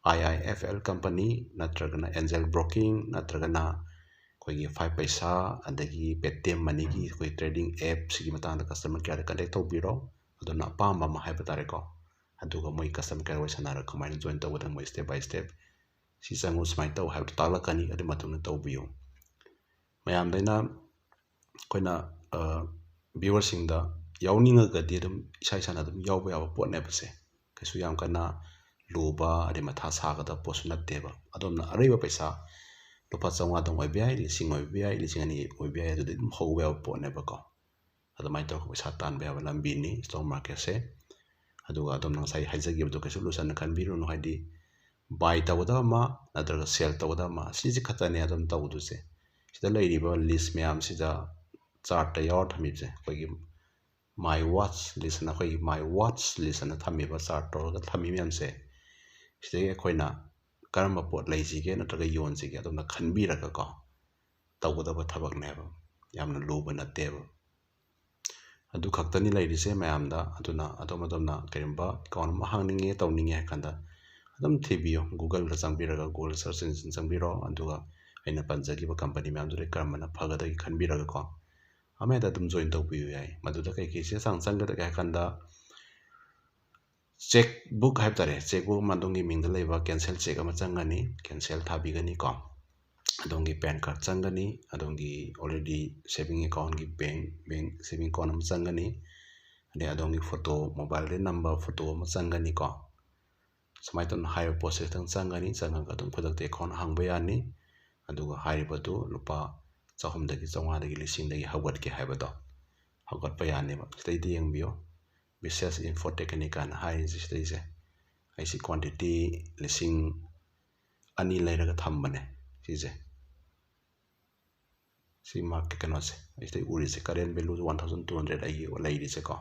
I I F L company ꯅꯠꯇ꯭ꯔꯒꯅ Angel Broking ꯅꯠꯇ꯭ꯔꯒꯅ ꯑꯩꯈꯣꯏꯒꯤ Five Paisa, ꯑꯗꯒꯤ Paytm Moneyꯒꯤ ꯑꯩꯈꯣꯏ trading appꯁꯤꯒꯤ ꯃꯇꯥꯡꯗ customer careꯗ contact ꯇꯧꯕꯤꯔꯣ꯫ ꯑꯗꯨꯅ ꯑꯄꯥꯝꯕ ꯑꯃ ꯍꯥꯏꯕ ꯇꯥꯔꯦꯀꯣ꯫ ꯑꯗꯨꯒ ꯃꯣꯏ customer care ꯋꯥꯔꯤ ꯁꯥꯟꯅꯔꯒ ꯀꯃꯥꯏꯅ join ꯇꯧꯒꯗꯕ, ꯃꯣꯏ step by step, ꯁꯤ ꯆꯪꯉꯨ, ꯁꯨꯃꯥꯏꯅ ꯇꯧ ꯍꯥꯏꯕꯗꯨ ꯇꯥꯛꯂꯛꯀꯅꯤ꯫ ꯑꯗꯨ ꯃꯇꯨꯡꯗ ꯇꯧꯕꯤꯌꯨ꯫ ꯃꯌꯥꯝꯗ ꯑꯩꯅ, ꯑꯩꯈꯣꯏꯅ, ꯑ, viewerꯁꯤꯡꯗ ꯌꯥꯎꯅꯤꯡꯉꯒꯗꯤ ꯑꯗꯨꯝ ꯏꯁꯥ ꯏꯁꯥꯅ ꯑꯗꯨꯝ ꯌꯥꯎꯕ ꯌꯥꯕ ꯄꯣꯠꯅꯦꯕ ꯁꯦ꯫ ꯀꯩꯁꯨ ꯌꯥꯝ ꯀꯟꯅ ꯂꯨꯕ ꯑꯗꯩ ꯃꯊꯥ ꯁꯥꯒꯗꯕ ꯄꯣꯠꯁꯨ ꯅꯠꯇꯦꯕ꯫ ꯑꯗꯣꯝꯅ ꯑꯔꯩꯕ ꯄꯩꯁꯥ ꯂꯨꯄꯥ ꯆꯥꯝꯃꯉꯥꯗꯪ ꯑꯣꯏꯕ ꯌꯥꯏ, ꯂꯤꯁꯤꯡ ꯑꯣꯏꯕ ꯌꯥꯏ, ꯂꯤꯁꯤꯡ ꯑꯅꯤ ꯑꯣꯏꯕ ꯌꯥꯏ, ꯑꯗꯨꯗꯤ ꯑꯗꯨꯝ ꯍꯧꯕ ꯌꯥꯕ ꯄꯣꯠꯅꯦꯕꯀꯣ꯫ ꯑꯗꯨꯃꯥꯏꯅ ꯇꯧꯔꯒ ꯄꯩꯁꯥ ꯇꯥꯟꯕ ꯌꯥꯕ ꯂꯝꯕꯤꯅꯤ stock marketꯁꯦ꯫ ꯑꯗꯨꯒ ꯑꯗꯣꯝꯅ ꯉꯁꯥꯏ ꯍꯥꯏꯖꯈꯤꯕꯗꯣ ꯀꯩꯁꯨ ꯂꯨꯁꯟꯅ ꯈꯟꯕꯤꯔꯨꯅꯨ, ꯍꯥꯏꯗꯤ buy ꯇꯧꯒꯗꯕ ꯑꯃ ꯅꯠꯇ꯭ꯔꯒ sell ꯇꯧꯒꯗꯕ ꯑꯃ, ꯁꯤꯁꯦ ꯈꯛꯇꯅꯦ ꯑꯗꯨꯝ ꯇꯧꯗꯣꯏꯁꯦ꯫ ꯁꯤꯗ ꯂꯩꯔꯤꯕ list ꯃꯌꯥꯝꯁꯤꯗ, chartꯇ ꯌꯥꯎꯔ ꯊꯝꯃꯤꯕꯁꯦ, ꯑꯩꯈꯣꯏꯒꯤ my watch list ꯑꯅ, ꯑꯩꯈꯣꯏꯒꯤ my watch list ꯑꯅ ꯊꯝꯃꯤꯕ, chart ꯇꯧꯔꯒ ꯊꯝꯃꯤ ꯃꯌꯥꯝꯁꯦ, ꯁꯤꯗꯒꯤ ꯑꯩꯈꯣꯏꯅ ꯀꯔꯝꯕ ꯄꯣꯠ ꯂꯩꯁꯤꯒꯦ ꯅꯠꯇ꯭ꯔꯒ ꯌꯣꯟꯁꯤꯒꯦ ꯑꯗꯣꯝꯅ ꯈꯟꯕꯤꯔꯒꯀꯣ ꯇꯧꯒꯗꯕ ꯊꯕꯛꯅꯦꯕ, ꯌꯥꯝꯅ ꯂꯨꯕ ꯅꯠꯇꯦꯕ꯫ ꯑꯗꯨ ꯈꯛꯇꯅꯤ ꯂꯩꯔꯤꯁꯦ ꯃꯌꯥꯝꯗ꯫ ꯑꯗꯨꯅ ꯑꯗꯣꯝ ꯑꯗꯣꯝꯅ ꯀꯔꯤꯒꯨꯝꯕ account ꯑꯃ ꯍꯥꯡꯅꯤꯡꯉꯦ ꯇꯧꯅꯤꯡꯉꯦ ꯍꯥꯏ ꯀꯥꯟꯗ ꯑꯗꯨꯝ ꯊꯤꯕꯤꯌꯨ, Googleꯗ ꯆꯪꯕꯤꯔꯒ, Google search engine ꯆꯪꯕꯤꯔꯣ, ꯑꯗꯨꯒ ꯑꯩꯅ ꯄꯟꯖꯈꯤꯕ company ꯃꯌꯥꯝꯗꯨꯗꯒꯤ ꯀꯔꯝꯕꯅ ꯐꯒꯗꯒꯦ ꯈꯟꯕꯤꯔꯒꯀꯣ ꯑꯃꯍꯦꯛꯇ ꯑꯗꯨꯝ join ꯇꯧꯕꯤꯌꯨ ꯌꯥꯏ꯫ ꯃꯗꯨꯗ ꯀꯩꯀꯩ ꯆꯦ ꯆꯥꯡ ꯆꯪꯒꯗꯒꯦ ꯍꯥꯏ ꯀꯥꯟꯗ, cheque book ꯍꯥꯏꯕ ꯇꯥꯔꯦ, cheque book ꯑꯃ ꯑꯗꯣꯝꯒꯤ ꯃꯤꯡꯗ ꯂꯩꯕ cancel cheque ꯑꯃ ꯆꯪꯒꯅꯤ, cancel ꯊꯥꯕꯤꯒꯅꯤꯀꯣ꯫ ꯑꯗꯣꯝꯒꯤ PAN card ꯆꯪꯒꯅꯤ, ꯑꯗꯣꯝꯒꯤ already saving accountꯀꯤ bank, bank saving account ꯑꯃ ꯆꯪꯒꯅꯤ, ꯑꯗꯩ ꯑꯗꯣꯝꯒꯤ photo, mobileꯗ ꯅꯝꯕ photo ꯑꯃ ꯆꯪꯒꯅꯤꯀꯣ꯫ ꯁꯨꯃꯥꯏꯅ ꯇꯧꯅ ꯍꯥꯏꯔꯤꯕ ꯄꯣꯠꯁꯦ ꯈꯤꯇꯪ ꯆꯪꯒꯅꯤ, ꯆꯪꯉꯒ ꯑꯗꯨꯝ ꯈꯨꯗꯛꯇ account ꯍꯥꯡꯕ ꯌꯥꯅꯤ꯫ ꯑꯗꯨꯒ ꯍꯥꯏꯔꯤꯕꯗꯨ ꯂꯨꯄꯥ ꯆꯍꯨꯝꯗꯒꯤ ꯆꯥꯝꯃꯉꯥꯗꯒꯤ ꯂꯤꯁꯤꯡꯗꯒꯤ ꯍꯧꯒꯠꯀꯦ ꯍꯥꯏꯕꯗꯣ, ꯍꯧꯒꯠꯄ ꯌꯥꯅꯦꯕ꯫ ꯁꯤꯗꯩꯗ ꯌꯦꯡꯕꯤꯌꯣ, Vishal Infotech ꯀꯥꯏꯅ ꯍꯥꯏꯔꯤꯁꯦ ꯁꯤꯗꯩꯁꯦ꯫ ꯑꯩꯁꯤ quantity ꯂꯤꯁꯤꯡ ꯑꯅꯤ ꯂꯩꯔꯒ ꯊꯝꯕꯅꯦ ꯁꯤꯁꯦ꯫ ꯁꯤ ꯃꯥꯒꯤ ꯀꯩꯅꯣꯁꯦ ꯑꯩ ꯁꯤꯗꯩ ꯎꯔꯤꯁꯦ, current value one thousand two hundred ꯑꯩꯒꯤ ꯂꯩꯔꯤꯁꯦꯀꯣ꯫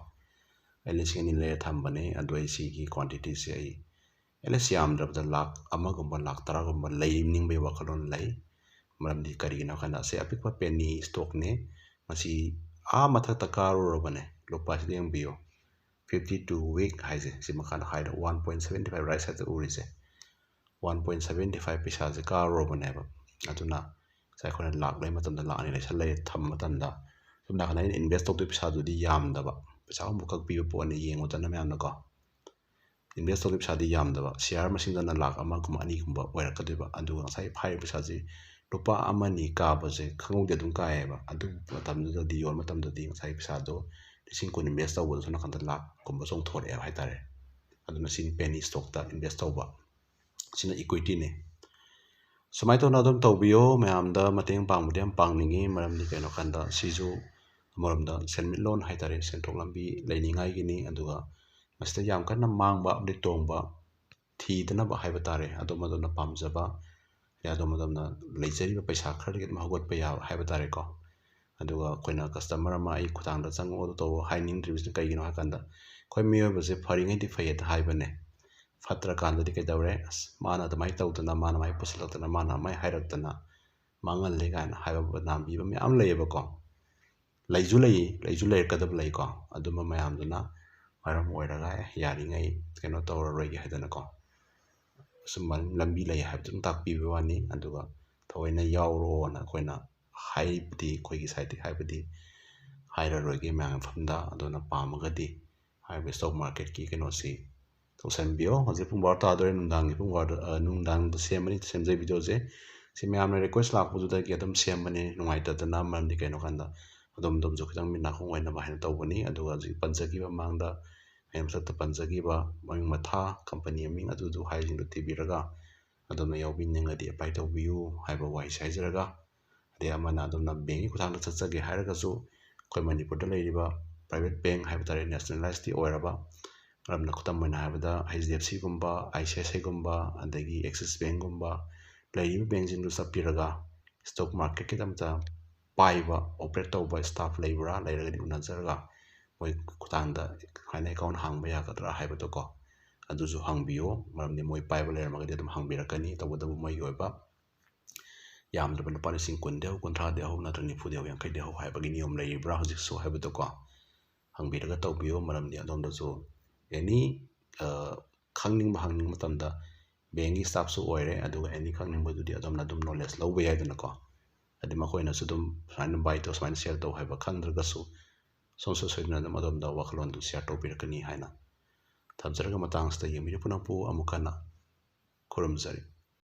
ꯑꯩ ꯂꯤꯁꯤꯡ ꯑꯅꯤ ꯂꯩꯔ ꯊꯝꯕꯅꯦ꯫ ꯑꯗꯣ ꯑꯩ ꯁꯤꯒꯤ quantityꯁꯦ ꯑꯩ at least ꯌꯥꯝꯗ꯭ꯔꯕꯗ ꯂꯥꯛ ꯑꯃꯒꯨꯝꯕ ꯂꯥꯛ ꯇꯔꯥꯒꯨꯝꯕ ꯂꯩꯅꯤꯡꯕꯒꯤ ꯋꯥꯈꯜꯂꯣꯟ ꯂꯩ꯫ ꯃꯔꯝꯗꯤ ꯀꯔꯤꯒꯤꯅꯣ ꯍꯥꯏ ꯀꯥꯟꯗ ꯑꯁꯤ ꯑꯄꯤꯛꯄ penny stockꯅꯦ꯫ ꯃꯁꯤ ꯑꯥ ꯃꯊꯛꯇ ꯀꯥꯔꯨꯔꯕꯅꯦ꯫ ꯂꯨꯄꯥꯁꯤꯗ ꯌꯦꯡꯕꯤꯌꯨ, fifty two week ꯍꯥꯏꯁꯦ, ꯁꯤ ꯃꯈꯥꯗ ꯍꯥꯏꯔ one point seventy five right sideꯇ ꯎꯔꯤꯁꯦ, one point seventy five ꯄꯩꯁꯥꯁꯦ ꯀꯥꯔꯨꯔꯕꯅꯦꯕ꯫ ꯑꯗꯨꯅ ꯉꯁꯥꯏ ꯑꯩꯈꯣꯏꯅ ꯂꯥꯛ ꯂꯩ ꯃꯇꯝꯗ ꯂꯥꯛ ꯑꯅꯤ ꯂꯩꯁꯜꯂꯦ ꯊꯝꯕ ꯃꯇꯝꯗ, ꯁꯣꯝ ꯅꯥꯀꯟꯗ ꯑꯩꯅ invest ꯇꯧꯗꯣꯏ ꯄꯩꯁꯥꯗꯨꯗꯤ ꯌꯥꯝꯗꯕ, ꯄꯩꯁꯥ ꯑꯍꯨꯝ ꯈꯛ ꯄꯤꯕ ꯄꯣꯠꯅꯤ, ꯌꯦꯡꯉꯨꯗꯅ ꯃꯌꯥꯝꯅꯀꯣ꯫ Invest ꯇꯧꯗꯣꯏ ꯄꯩꯁꯥꯗꯤ ꯌꯥꯝꯗꯕ, share ꯃꯁꯤꯡꯗꯅ ꯂꯥꯛ ꯑꯃꯒꯨꯝꯕ ꯑꯅꯤꯒꯨꯝꯕ ꯑꯣꯏꯔꯛꯀꯗꯣꯏꯕ꯫ ꯑꯗꯨꯒ ꯉꯁꯥꯏ ꯐꯥꯏꯔꯤꯕ ꯄꯩꯁꯥꯁꯤ ꯂꯨꯄꯥ ꯑꯃ ꯑꯅꯤ ꯀꯥꯕꯁꯦ ꯈꯪꯍꯧꯗꯦ, ꯑꯗꯨꯝ ꯀꯥꯏꯌꯦꯕ꯫ ꯑꯗꯨ ꯃꯇꯝꯗꯨꯗꯗꯤ, ꯌꯣꯟꯕ ꯃꯇꯝꯗꯗꯤ ꯉꯁꯥꯏ ꯄꯩꯁꯥꯗꯣ ꯂꯤꯁꯤꯡ ꯀꯨꯟ invest ꯇꯧꯕꯗꯣ ꯁꯣꯝ ꯅꯥꯀꯟꯗ ꯂꯥꯛ ꯀꯨꯝꯕ ꯆꯣꯡꯊꯣꯔꯛꯑꯦꯕ ꯍꯥꯏꯇꯥꯔꯦ꯫ ꯑꯗꯨꯅ ꯁꯤꯅꯤ penny stockꯇ invest ꯇꯧꯕ, ꯁꯤꯅ equityꯅꯤ꯫ ꯁꯨꯃꯥꯏꯅ ꯇꯧꯅ ꯑꯗꯨꯝ ꯇꯧꯕꯤꯌꯣ꯫ ꯃꯌꯥꯝꯗ ꯃꯇꯦꯡ ꯄꯥꯡꯕꯗꯤ ꯌꯥꯝ ꯄꯥꯡꯅꯤꯡꯉꯤ, ꯃꯔꯝꯗꯤ ꯀꯩꯅꯣ ꯍꯥꯏ ꯀꯥꯟꯗ ꯁꯤꯁꯨ ꯑꯃꯔꯣꯝꯗ ꯁꯦꯟꯃꯤꯠꯂꯣꯟ ꯍꯥꯏꯇꯥꯔꯦ, ꯁꯦꯟꯊꯣꯛ ꯂꯝꯕꯤ ꯂꯩꯅꯤꯡꯉꯥꯏꯒꯤꯅꯤ꯫ ꯑꯗꯨꯒ ꯃꯁꯤꯗ ꯌꯥꯝ ꯀꯟꯅ ꯃꯥꯡꯕ ꯑꯃꯗꯤ ꯇꯣꯡꯕ ꯊꯤꯗꯅꯕ ꯍꯥꯏꯕ ꯇꯥꯔꯦ꯫ ꯑꯗꯣꯝ ꯑꯗꯣꯝꯅ ꯄꯥꯝꯖꯕ, ꯑꯗꯣꯝ ꯑꯗꯣꯝꯅ ꯂꯩꯖꯔꯤꯕ ꯄꯩꯁꯥ ꯈꯔꯗꯒꯤ ꯑꯗꯨꯝ ꯍꯧꯒꯠꯄ ꯌꯥꯕ ꯍꯥꯏꯕ ꯇꯥꯔꯦꯀꯣ꯫ ꯑꯗꯨꯒ ꯑꯩꯈꯣꯏꯅ customer ꯑꯃ ꯑꯩ ꯈꯨꯊꯥꯡꯗ ꯆꯪꯉꯛꯑꯣ, ꯑꯗꯨ ꯇꯧꯑꯣ ꯍꯥꯏꯅꯤꯡꯗ꯭ꯔꯤꯕꯁꯤꯅ ꯀꯩꯒꯤꯅꯣ ꯍꯥꯏ ꯀꯥꯟꯗ, ꯑꯩꯈꯣꯏ ꯃꯤꯑꯣꯏꯕꯁꯦ ꯐꯔꯤꯉꯩꯗꯤ ꯐꯩꯌꯦꯅ ꯍꯥꯏꯕꯅꯦ꯫ ꯐꯠꯇ꯭ꯔꯀꯥꯟꯗꯗꯤ ꯀꯩꯗꯧꯔꯦ? ꯑꯁ, ꯃꯥꯅ ꯑꯗꯨꯃꯥꯏꯅ ꯇꯧꯗꯅ, ꯃꯥꯅ ꯑꯗꯨꯃꯥꯏꯅ ꯄꯨꯁꯤꯜꯂꯛꯇꯅ, ꯃꯥꯅ ꯑꯗꯨꯃꯥꯏꯅ ꯍꯥꯏꯔꯛꯇꯅ ꯃꯥꯡꯍꯜꯂꯦ ꯀꯥꯏꯅ ꯍꯥꯏꯕ ꯕꯗꯅꯥꯝ ꯄꯤꯕ ꯃꯌꯥꯝ ꯂꯩꯌꯦꯕꯀꯣ꯫ ꯂꯩꯁꯨ ꯂꯩ, ꯂꯩꯁꯨ ꯂꯩꯔꯛꯀꯗꯕ ꯂꯩꯀꯣ꯫ ꯑꯗꯨꯝꯕ ꯃꯌꯥꯝꯗꯨꯅ ꯃꯔꯝ ꯑꯣꯏꯔꯒ, "ꯑꯦ, ꯌꯥꯔꯤꯉꯩ ꯀꯩꯅꯣ ꯇꯧꯔꯔꯣꯏꯒꯦ" ꯍꯥꯏꯗꯅꯀꯣ, ꯑꯁꯨꯝꯕ ꯂꯝꯕꯤ ꯂꯩ ꯍꯥꯏꯕꯗꯨꯝ ꯇꯥꯛꯄꯤꯕ ꯋꯥꯅꯤ꯫ ꯑꯗꯨꯒ ꯊꯑꯣꯏꯅ ꯌꯥꯎꯔꯣꯅ ꯑꯩꯈꯣꯏꯅ ꯍꯥꯏꯕꯗꯤ, ꯑꯩꯈꯣꯏꯒꯤ sideꯇꯒꯤ ꯍꯥꯏꯕꯗꯤ ꯍꯥꯏꯔꯔꯣꯏꯒꯦ ꯃꯌꯥꯝꯒꯤ ꯃꯐꯝꯗ꯫ ꯑꯗꯨꯅ ꯄꯥꯝꯃꯒꯗꯤ ꯍꯥꯏꯔꯤꯕ stock marketꯀꯤ ꯀꯩꯅꯣꯁꯤ ꯇꯧꯁꯟꯕꯤꯌꯣ꯫ ꯍꯧꯖꯤꯛ ꯄꯨꯡ ꯕꯥꯔꯣ ꯇꯥꯗꯣꯔꯦ, ꯅꯨꯡꯗꯥꯡꯒꯤ ꯄꯨꯡ ꯕꯥꯔꯣꯗ, ꯑ, ꯅꯨꯡꯗꯥꯡꯗ ꯁꯦꯝꯕꯅꯤ, ꯁꯦꯝꯖꯩ videoꯁꯦ꯫ ꯁꯤ ꯃꯌꯥꯝꯅ request ꯂꯥꯛꯄꯗꯨꯗꯒꯤ ꯑꯗꯨꯝ ꯁꯦꯝꯕꯅꯤ, ꯅꯨꯡꯉꯥꯏꯇꯗꯅ꯫ ꯃꯔꯝꯗꯤ ꯀꯩꯅꯣ ꯍꯥꯏ ꯀꯥꯟꯗ ꯑꯗꯣꯝ ꯑꯗꯣꯝꯁꯨ ꯈꯤꯇꯪ ꯃꯤꯠ ꯅꯥꯀꯣꯡ ꯑꯣꯏꯅꯕ ꯍꯥꯏꯅ ꯇꯧꯕꯅꯤ꯫ ꯑꯗꯨꯒ ꯍꯧꯖꯤꯛ ꯄꯟꯖꯈꯤꯕ ꯃꯃꯥꯡꯗ, ꯑꯩꯅ ꯃꯊꯛꯇ ꯄꯟꯖꯈꯤꯕ ꯃꯃꯤꯡ ꯃꯊꯥ, company ꯃꯃꯤꯡ ꯑꯗꯨꯗꯨ ꯍꯥꯏꯁꯤꯡꯗꯨ ꯊꯤꯕꯤꯔꯒ ꯑꯗꯣꯝꯅ ꯌꯥꯎꯕꯤꯅꯤꯡꯉꯗꯤ apply ꯇꯧꯕꯤꯌꯨ ꯍꯥꯏꯕ ꯋꯥꯍꯩꯁꯤ ꯍꯥꯏꯖꯔꯒ, ꯑꯗꯩ ꯑꯃꯅ ꯑꯗꯣꯝꯅ bankꯀꯤ ꯈꯨꯠꯊꯥꯡꯗ ꯆꯠꯆꯒꯦ ꯍꯥꯏꯔꯒꯁꯨ ꯑꯩꯈꯣꯏ ꯃꯅꯤꯄꯨꯔꯗ ꯂꯩꯔꯤꯕ private bank ꯍꯥꯏꯕ ꯇꯥꯔꯦ, nationalized ꯇꯤ ꯑꯣꯏꯔꯕ, ꯃꯔꯝꯅ ꯈꯨꯗꯝ ꯑꯣꯏꯅ ꯍꯥꯏꯔꯕꯗ H D F C ꯒꯨꯝꯕ, I C I C I ꯒꯨꯝꯕ, ꯑꯗꯒꯤ Axis Bank ꯒꯨꯝꯕ ꯂꯩꯔꯤꯕ bank ꯁꯤꯡꯗꯨ ꯆꯠꯄꯤꯔꯒ stock market ꯀꯤꯗꯃꯛꯇ ꯄꯥꯏꯕ, operate ꯇꯧꯕ staff ꯂꯩꯕ꯭ꯔꯥ, ꯂꯩꯔꯒꯗꯤ ꯎꯅꯖꯔꯒ ꯃꯣꯏ ꯈꯨꯠꯊꯥꯡꯗ ꯁꯨꯃꯥꯏꯅ account ꯍꯥꯡꯕ ꯌꯥꯒꯗ꯭ꯔꯥ ꯍꯥꯏꯕꯗꯣꯀꯣ, ꯑꯗꯨꯁꯨ ꯍꯪꯕꯤꯌꯨ꯫ ꯃꯔꯝꯗꯤ ꯃꯣꯏ ꯄꯥꯏꯕ ꯂꯩꯔꯝꯃꯒꯗꯤ ꯑꯗꯨꯝ ꯍꯪꯕꯤꯔꯛꯀꯅꯤ꯫ ꯇꯧꯕꯇꯕꯨ ꯃꯣꯏꯒꯤ ꯑꯣꯏꯕ ꯌꯥꯝꯗ꯭ꯔꯕ ꯂꯨꯄꯥ ꯂꯤꯁꯤꯡ ꯀꯨꯟꯗꯒꯤ ꯍꯧ, ꯀꯨꯟꯊ꯭ꯔꯥꯗꯒꯤ ꯍꯧ, ꯅꯠꯇ꯭ꯔꯒ ꯅꯤꯐꯨꯗꯒꯤ ꯍꯧ, ꯌꯥꯡꯈꯩꯗꯒꯤ ꯍꯧ ꯍꯥꯏꯕꯒꯤ ꯅꯤꯌꯣꯝ ꯂꯩꯔꯤꯕ꯭ꯔꯥ ꯍꯧꯖꯤꯛꯁꯨ ꯍꯥꯏꯕꯗꯣꯀꯣ, ꯍꯪꯕꯤꯔꯒ ꯇꯧꯕꯤꯌꯨ꯫ ꯃꯔꯝꯗꯤ ꯑꯗꯣꯝꯗꯁꯨ any, ꯑ, ꯈꯪꯅꯤꯡꯕ ꯍꯪꯅꯤꯡꯕ ꯃꯇꯝꯗ bank ꯀꯤ staff ꯁꯨ ꯑꯣꯏꯔꯦ, ꯑꯗꯨꯒ any ꯈꯪꯅꯤꯡꯕꯗꯨꯗꯤ ꯑꯗꯣꯝꯅ ꯑꯗꯨꯝ knowledge ꯂꯧꯕ ꯌꯥꯏꯗꯅꯀꯣ꯫ ꯍꯥꯏꯗꯤ ꯃꯈꯣꯏꯅꯁꯨ ꯑꯗꯨꯝ ꯁꯨꯃꯥꯏꯅ buy ꯇꯧ, ꯁꯨꯃꯥꯏꯅ sell ꯇꯧ ꯍꯥꯏꯕ ꯈꯪꯗ꯭ꯔꯒꯁꯨ ꯁꯨꯡꯁꯣꯏ ꯁꯣꯏꯗꯅ ꯑꯗꯨꯝ ꯑꯗꯣꯝꯗ ꯋꯥꯈꯜꯂꯣꯟꯗꯨ share ꯇꯧꯕꯤꯔꯛꯀꯅꯤ ꯍꯥꯏꯅ ꯊꯝꯖꯔꯒ ꯃꯇꯥꯡ ꯑꯁꯤꯗ ꯌꯦꯡꯕꯤꯔꯤꯕ ꯄꯨꯝꯅꯃꯛꯄꯨ ꯑꯃꯨꯛ ꯍꯟꯅ ꯈꯨꯔꯨꯝꯖꯔꯤ꯫